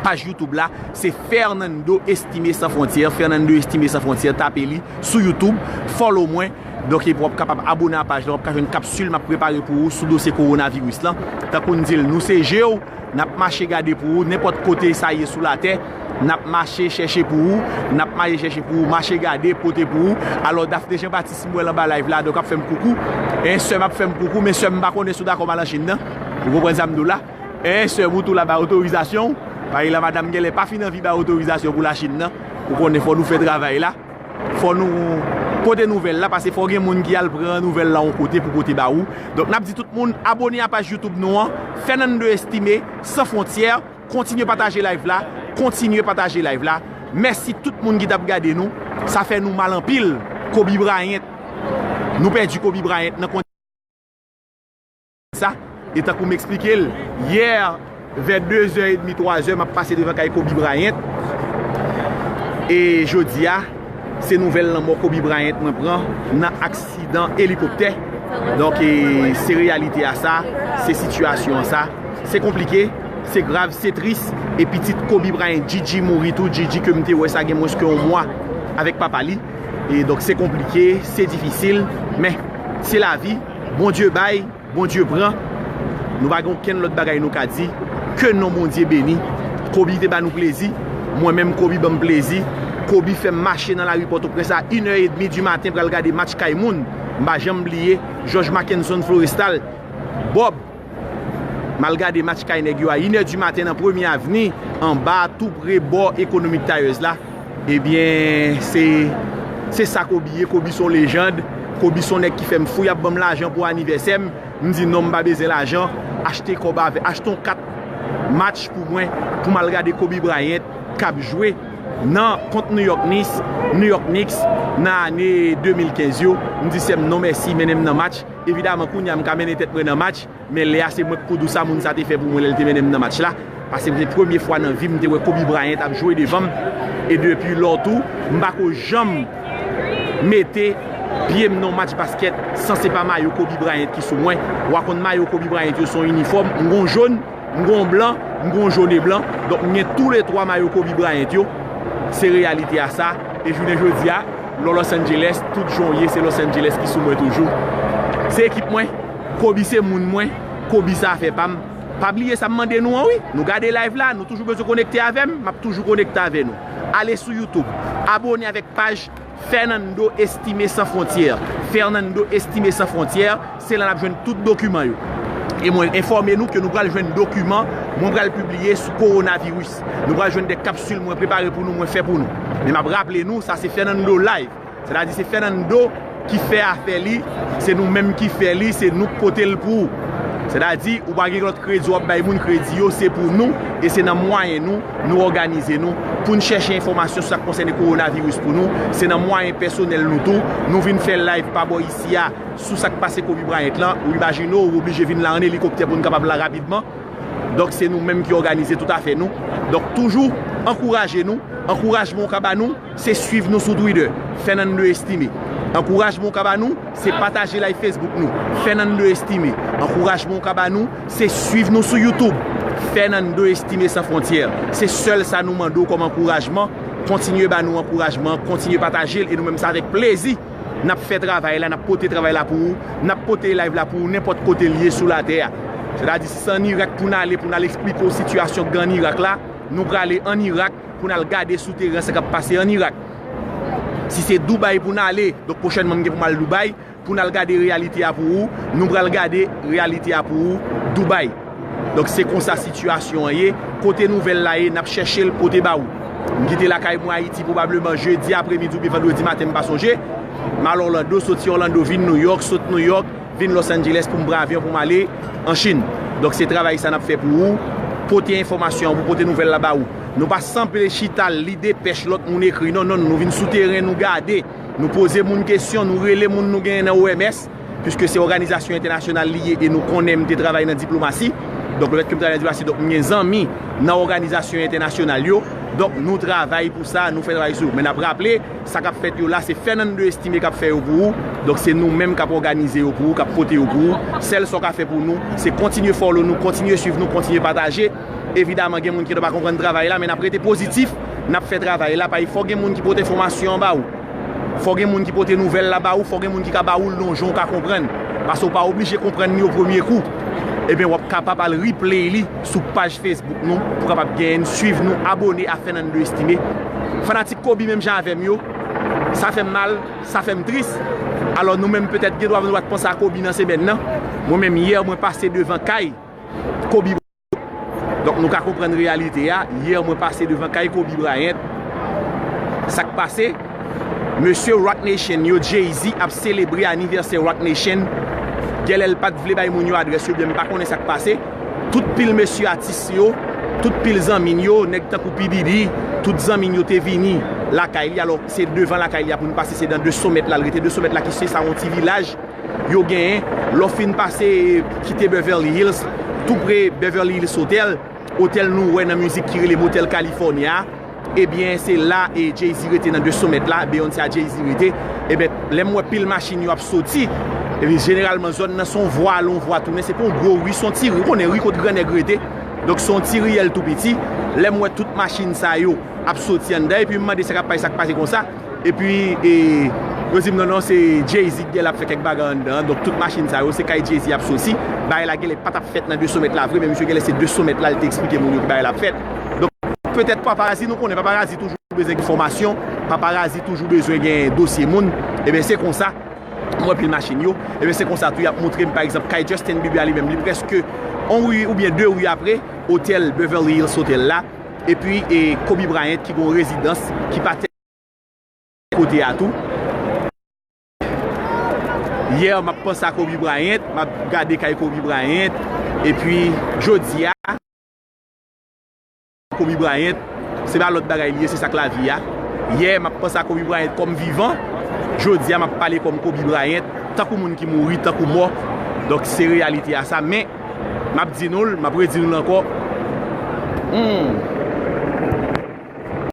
Paj YouTube la, se Fernando Estimé Sans Frontières, Fernando Estimé Sans Frontières, tape li sou YouTube, follow mwen. Donk, epi w ap kapab abone a paj la, w ap ka jwenn kapsil m ap prepare pou ou sou dosye kowonaviris lan. Tankou n di l, nou se je w, n ap mache gade pou ou, nenpòt kote sa ye sou latè, n ap mache chèche pou ou, n ap mache chèche pou ou, mache gade, pote pou ou. Alò, Daphné Jean Baptiste, m wè l anba live la, donk ap fè m koukou. En, sè m ap fè m koukou, men sè m pa konnen si w dakò m al an Chin nan. Ou konprann sa m di w la? En, sè m ou tou la bay otorizasyon. Paske la madanm genlè pa fin anvi bay otorizasyon pou Lachin nan. Ou konnen fò nou fè travay la. Fò nou pote nouvèl la, paske fò gen moun ki al pran nouvèl la yon kote pou pote ba ou. Donk, n ap di tout moun abone a paj YouTube nou an, Fernando Estimé, Sans Frontières. Kontinye pataje live la, kontinye pataje live la. Mèsi tout moun ki t ap gade nou. Sa fè nou mal anpil. Kobe Bryant. Nou pèdi Kobe Bryant nan sa. E tankou m eksplike l, yè, vè de zè edmi, twa zè, m ap pase devan kay Kobe Bryant. E jodi a, se nouvèl lanmò Kobe Bryant mwen pran nan aksidan elikoptè. Donk, e, se reyalite a sa, se sitiyasyon an sa. Se konplike, se grav, se tris. E pitit Kobe Bryant, Gigi, mouri tou. Gigi ke m te wè sa gen mwens ke yon mwa avèk papa li. E donk, se konplike, se difisil, men se lavi. Bondye bay, Bondye pran. Nou pa gen okenn lòt bagay nou ka di ke non Bondye beni. Kobe te ba nou plezi. Mwen menm, Kobe ban m plezi. Kobe fè m mache nan lari Pòtoprens a inè edmi di maten pral gade match kay moun. M pa janm bliye George Mackenson Florestal, Bob, m al gade match kay nèg yo a inè di maten nan Premye Avni, anba, tou pre bò Economic Tires la. Ebyen, se, se sa Kobe ye. Kobe se yon lejand. Kobe se yon nèg ki fè m fou, y ap ban m lajan pou anivèsè m. M di non, m pa bezwen lajan. Achte kòb avè, achte yon kat match pou mwen, pou m al gade Kobe Bryant k ap jwe nan kont New York Knicks, New York Knicks nan ane de mil kenz yo. M di sè m non mèsi, mennen m nan match. Evidaman, kounye a m ka mennen tèt mwen nan match. Men lè a se mwen k pou di w sa moun sa te fè pou mwen lè l te mennen m nan match la. Paske se premye fwa nan vi m te wè Kobe Bryant ap jwe devan m. E depi lò tou, m pa ko janm mete pye m nan yon match baskèt san se pa mayo Kobe Bryant ki sou mwen. W a konn mayo Kobe Bryant yo se yon inifòm. M gon jòn, m gon blan, m gon jòn e blan. Donk m gen toulètwa mayo Kobe Bryant yo. Se reyalite a sa. E jounen jodi a, lò Los Angeles, tout jan w ye, se Los Angeles ki sou mwen toujou. Se ekip mwen. Kobe se moun mwen, Kobe se afè pa m. Pa bliye sa m mande nou an wi. Nou gade live la, nou toujou bezwen konekte avè m, m ap toujou konekte avè nou. Ale sou YouTube, abone avèk paj Fernando Estimé Sans Frontières. Fernando Estimé Sans Frontières, se la n ap jwenn tout dokiman yo. E mwen enfòme nou ke nou pral jwenn dokiman mwen pral pibliye sou kowonaviris. Nou pral jwenn de kapsil mwen prepare pou nou, mwen fè pou nou. Men m ap raple nou, sa se Fernando Live. Sètadi se Fernando ki fè afè li, se nou menm ki fè li, se nou k pote l pou ou. Sètadi ou pa gen lòt kredi w ap bay moun, kredi yo se pou nou, e se nan mwayen nou, nou òganize nou pou n chèche enfòmasyon sou sa k konsène kowonaviris pou nou, se nan mwayen pèsonèl nou tou, nou vin fè live pa bò isi a sou sa k pase Kobe Bryant lan, ou imajine w, ou oblije vin la an elikoptè pou n kapab la rapidman. Donk, se nou menm ki òganize tout afè nou. Donk, toujou ankouraje nou. Ankourajman w ka ba nou, se swiv nou sou Twitter, Fernando Estimé. Ankourajman w ka ba nou, se pataje live Facebook nou, Fernando Estimé. Ankourajman w ka ba nou, se swiv nou sou YouTube, Fernando Estimé Sans Frontières. Se sèl sa nou mande w kòm ankourajman. Kontinye ba nou ankourajman, kontinye pataje l, e nou menm, se avèk plezi n ap fè travay la, n ap pote travay la pou ou, n ap pote live la pou ou, nenpòt kote l ye sou latè a. Sètadi, si se ann Irak pou n ale, pou n al eksplike w sitiyasyon k gen ann Irak la, nou prale ann Irak pou n al gade sou teren sa k ap pase ann Irak. Si se Dubai pou n ale, donk pwochènman m gen pou m al Dubai, pou n al gade reyalite a pou ou, nou pral gade reyalite a pou ou Dubai. Donk se konsa sitiyasyon an ye. Kote nouvèl la ye, n ap chèche l pote ba ou. M kite lakay mwen Ayiti pwobableman jedi apremidi oubyen vandredi maten, m pa sonje. M al Orlando, soti Orlando vin New York, sot New York, vin Los Angeles pou m pran avyon pou m ale an Chin. Donk se travay sa n ap fè pou ou, pote enfòmasyon an, pou pote nouvèl la ba ou. Nou pa sanble chita li depèch lòt moun ekri, non, non, non, nou vin sou teren, nou gade, nou poze moun kesyon, nou rele moun nou genyen nan O M S, piske se òganizasyon entènasyonal li ye e nou konnen m te travay nan diplomasi. Donk, lefètke m travay nan diplomasi, donk m gen zanmi nan òganizasyon entènasyonal yo. Donk, nou travay pou sa, nou fè travay sou yo. Men n ap raple, sa k ap fèt yo la, se Fernando Estimé k ap fè yo pou ou. Donk, se nou menm k ap òganize yo pou ou, k ap pote yo pou ou. Sèl sa w ka fè pou nou, se kontinye follow nou, kontinye swiv nou, kontinye pataje. Evidaman, gen moun ki pa konprann travay la, men n ap rete pozitif, n ap fè travay la, paske fò gen moun ki pote enfòmasyon an ba ou. Fò gen moun ki pote nouvèl la ba ou, fò gen moun ki ka ba ou l nan yon jan w ka konprann. Paske w pa oblije konprann li o premye kou. Ebyen, w ap kapab al replay li sou paj Facebook nou, pou w kapab genyen n, swiv nou, abone a Fernando Estimé. Fanatik Kobe menm jan avè m yo, sa fè m mal, sa fè m tris. Alò, nou menm, petèt, gen dwa nou pa t panse a Kobe nan semèn nan. Mwen menm, yè, mwen pase devan kay Kobe. Donk, nou ka konprann reyalite a. Yè, mwen pase devan kay Kobe Bryant. Sa k pase? Mesye Roc Nation yo, Jay-Z ap selebre anivèsè Roc Nation. Genlè l pa t vle bay moun yo adrès yo, byen m pa konnen sa k pase. Tout pil mesye atis yo, tout pil zanmi n yo, nèg tankou P. Diddy, tout zanmi n yo te vini lakay li. Alò, se devan lakay li a pou n pase, se nan De Sommèt la l rete. De Sommèt la ki se sa, yon ti vilaj yo genyen. Lè w fin pase, kite Beverly Hills, tou pre Beverly Hills Hotel, otèl nou wè nan mizik ki rele Motel California a, ebyen, se la e Jay-Z rete nan De Sommèt la, Beyoncé a Jay-Z rete. Ebyen, lè m wè pil machin yo ap soti, ebyen, jeneralman, zòn nan se yon vwa ale, yon vwa tounen, se pa yon gwo ri, se yon ti ri, ou konnen ri kot gran nèg rete. Donk, se yon ti riyèl tou piti. Lè m wè tout machin sa yo ap soti anndan, epi m mande sa k ap pase, sa k pase konsa. Epi, e, yo di m, "Non, non, se Jay-Z ki genlè ap fè kèk bagay anndan an." Donk, tout machin sa yo, se kay Jay-Z y ap soti. Bagay la genlè pa t ap fèt nan De Sommèt la vre, men misye genlè se De Sommèt la, l te eksplike moun yo ki bagay la ap fèt. Donk, petèt paparazi, nou konnen paparazi toujou bezwen gen enfòmasyon, paparazi toujou bezwen gen dosye moun. Ebyen, se konsa, m wè pil machin yo. Ebyen, se konsa tou, y ap montre m, pa egzanp, kay Justin Bieber a li menm, li prèske yon ri oubyen de ri apre otèl Beverly Hills Hotel la. Epi, e, Kobe Bryant ki gen yon rezidans ki pa tèl kote a tou. Yè, m ap panse a Kobe Bryant, m ap gade kay Kobe Bryant, epi jodi a, Kobe Bryant, se pa lòt bagay li ye, se sa k lavi a. Yè, m ap panse a Kobe Bryant kòm vivan, jodi a, m ap pale kòm Kobe Bryant, tankou moun ki mouri, tankou mò. Donk, se reyalite a sa, men, m ap di nou l, m ap redi nou l ankò. Hmm.